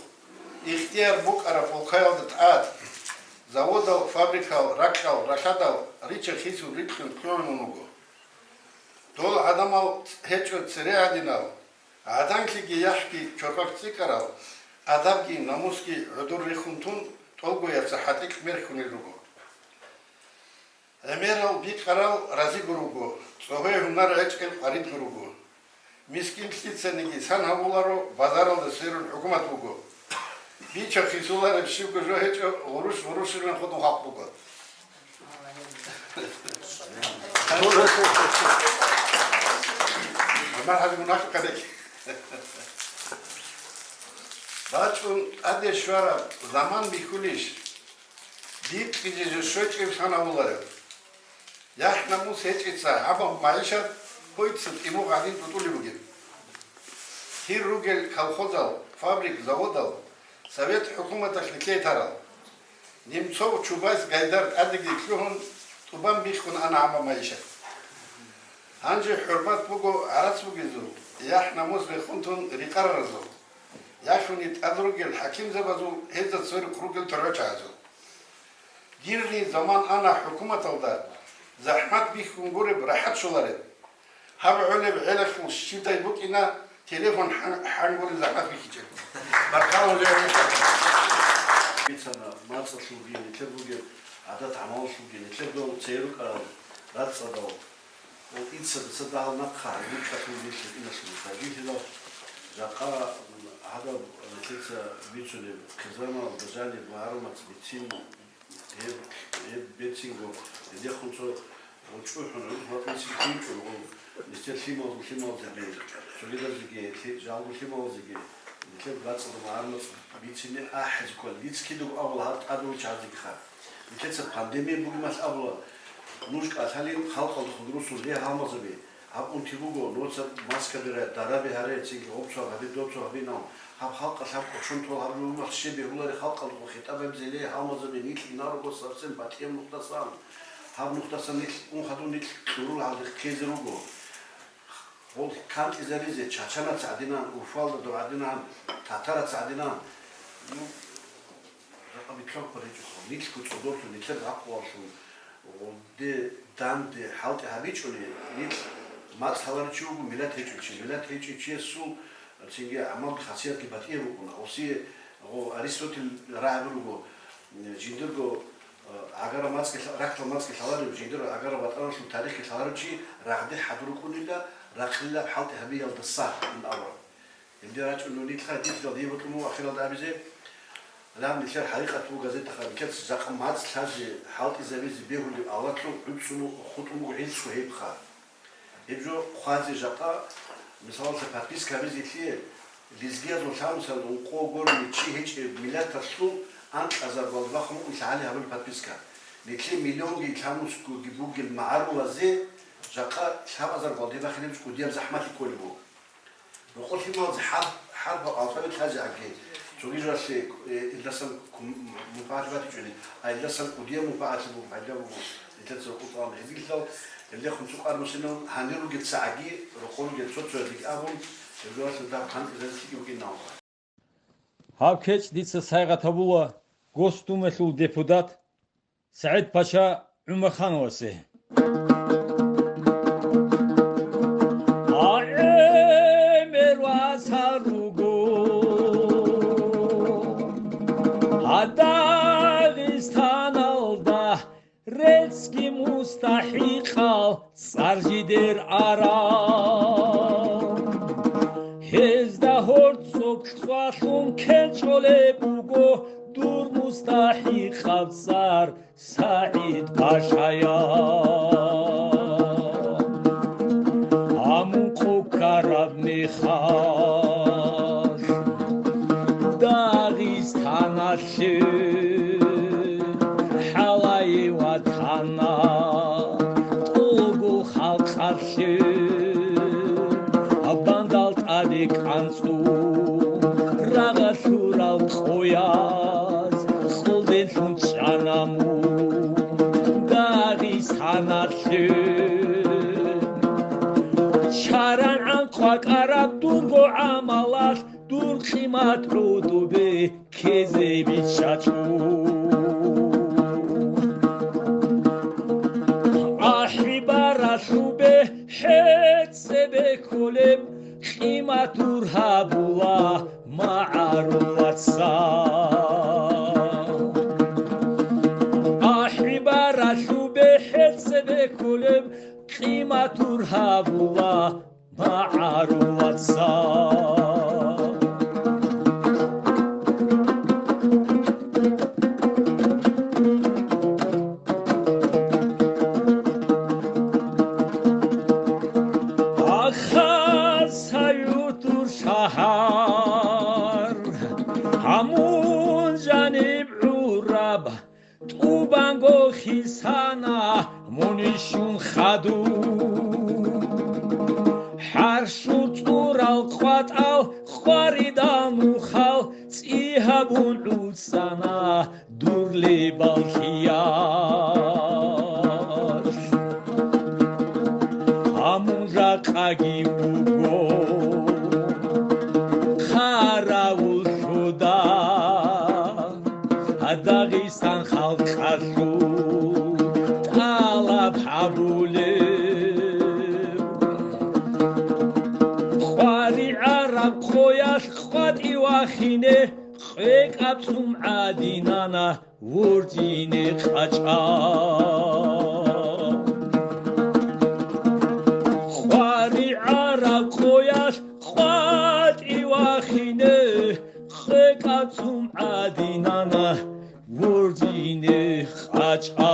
ихтияр букӀараб улкаялда тӀад, заводал, фабрикал, ракьал, ралъадал рича-хисун рикьун лъугӀун вуго. Дол гӀадамал гьечӀо цере гьадинал, гӀаданлъиги яхӀги чорхолъ цӀикӀкӀарал, адабги намусги гӀодор рехун тун, тӀолгояца хӀатӀикь мерхьунел руго. ГӀемерал бикъарал разиго руго, цӀогьояй гьунар гӀечӀел къваридго руго. Мискинлъицаниги сан гьавуларо, базаралда сверун хӀукумат буго. Бича-хисулареб щибго жо гьечӀо, гъурущ-гъурущилан хутӀун халкъ буго. ГӀумар ХӀажи, мунагьал кадек. БачӀун тӀаде щвараб заман бихьулищ? Бикъизе жо щвечӀеб сан гьавуларев. ЯхӀ-намус гьечӀеца гьабаб магӀишат гьойцин тӀимугъ гӀадин тӀутӀулеб бугеб. Гьир ругел колхозал, фабрик-заводал, совет хӀукуматалъ нилъее тарал. Немцов, Чубайс, Гайдар тӀадеги лъугьун, тӀубан биххун ана гьабаб магӀишат. Гьанже хӀурмат буго гӀарац бугезул, яхӀ-намус рехун тун рикъараразул. Яхуни тӀад ругел хӀакимзабазул, гьезда церухъ ругел торгъачагӀазул. Гирни заман ана хӀукуматалда, захӀмат бихьун гуреб, рахӀат щолареб. Гьаб гӀолеб гӀелалъул щибдай букӀина телефон хӀан-, хӀангулеб захӀмат бихьичӀеб. Баркала, гьанже гьаниб. Бицана мацӀалъулги, нилъер бугеб гӀадат-гӀамалалъулги, нилъер дол церукъарал рацӀцӀадал. Ва иццадаса дагьал нахъа гьабун чӀахъун дилъа иналъул хӀажилъидал, жакъа гьадаб нилъеца бицунеб хъизамал, бажаниб ва гьарумац бицин, гьеб, гьеб бецинго, гьедехун цо чӀухӀун гӀурус ватӀине лъимчӀун, нилъер лъимал-, лъималзеги, цогидазеги, лъи-, жалго лъималазеги, нилъер рацӀцӀадаб ва гьарумац бицине ахӀизе ккола. Дица кидаго абула гьаб тӀадулчагӀазегиха. Нилъеца пандемия бугеб мехалъ абула, нуж кӀалъалин халкъалда хъудрусун, гье, гьалмагъзаби, гьаб унти буго, нужеца маска бере, дараби гьаре, цинги гъоб цо гьабе, доб цо гьабе нал. Гьаб халкъалъ гьаб кӀочон тол гьаб жо бугеб мехалъ щиб бегьулари халкъалда хитӀаб гьабизелей, гьалмагъзаби, нилъ инаруго совсем батӀияб нухдасан. Гьаб нухдасан нилъ ун хадув нилъ кьурул гьалде ккезе руго. Гьол кантӀизаризе чачанаца гӀадинан, урфалда дов гӀадинан, татараца гӀадинан. Ну, ракъаби Чанго речӀухъо, нилъго цӀодорлъун, нилъер гӀакъуялъун, гъоде данде хӀалтӀи гьабичӀони, нилъ мацӀ гьаларав чи вуго, миллат гьечӀев чи. Миллат гьечӀев чиясул цинги гӀамалги хасиятги батӀияб букӀуна. Гъосие гъо Аристотель рагӀаби руго, жиндирго, э, гӀагараб мацӀги лъа-, рахьдал мацӀги лъаларев, жиндир гӀагараб ватӀаналъул тарихги лъаларев чи рагъде хӀадур рукӀунила, рахъилаб хӀалтӀи гьабиялдаса ин абураб. Гьелде рачӀун нилъ хадисалда гьеб бокьун буго ахиралда абизе, гьалаб нилъер хӀакъикъат буго газетаха, нилъер жакъа мацӀ лъазе, хӀалтӀизабизе бегьулеб авлалъул гӀуцӀун хутӀун буго гӀицӀго гьебха. Гьеб жо хъвазе жакъа, мисалалъе, подписка гьабизе лъие, лезгиязул лъабусан ункъо гурони чи гьечӀеб миллаталъул анкьазар балбахун лъагӀали гьабулеб подписка. Нилъее миллионги лъабусгоги бугел магӀарулазе жакъа лъабазар балде бахинеб кӀудияб захӀмалъи кколеб буго. Рокъор лъималазе хӀарп, хӀарпал алфавит лъазе гӀаги, цоги жоялъе, э, илдасан кум-, мунпагӀат батичӀони, а илдасан кӀудияб мунпагӀат буго, пайда буго, илдаса рокъор цӀалан гьезилъал, илдехун цукъар мусинав гьанир ругел цагӀаги, рокъор ругел цо-цоялъеги абун, гьеб жоялъе дагь хъантӀизазе лъикӀ букӀин науха. Гьаб кечӀ дица сайгъат гьабула Госдумалъул депутат СагӀид-паша ГӀумахановасе. ГӀемер васал руго гьадагъ Дагъистаналда, реццги мустахӀикъал цӀар жидер арал. Гьезда гьорцӀоб цӀвалъун кечӀолеб буго дур мустахӀикъаб цӀар СагӀид-пашаял. Амун къо ккараб мехалъ Дагъистаналъе хӀалае ватана, къого халкъалъе бандал тӀаде кӀанцӀун, рагъалъурал къояз кьолденлъун чӀана мун Дагъистаналъе. ЧарангӀан къвакӀараб дурго гӀамалалъ дур къимат гӀодобе ккезе биччачӀун. АхӀи, баралъубе хӀецебе кколеб къимат дур гьабула магӀарулаца. АхӀи, баралъубе хӀецебе кколеб къимат дур гьабула магӀарулаца. Ахал Саюдур шагьар, гьамун жаниб гӀураб, тӀубанго хисана мун ишун хадур. ХӀарщу цӀурал къватӀал къваридал нухал цӀи гьабун гӀуцӀана дур лебал хиял. Гьамун жакъаги буго хъаравуллъуда Дагъистан халкъалъул тӀалаб гьабулеб. КъваригӀараб къоялъ къватӀи вахине, къекъаб цӀум гӀадинана вордине къачӀа. КъваригӀараб къоялъ къватӀи вахине, къекъаб цӀум гӀадинана вордине къачӀа.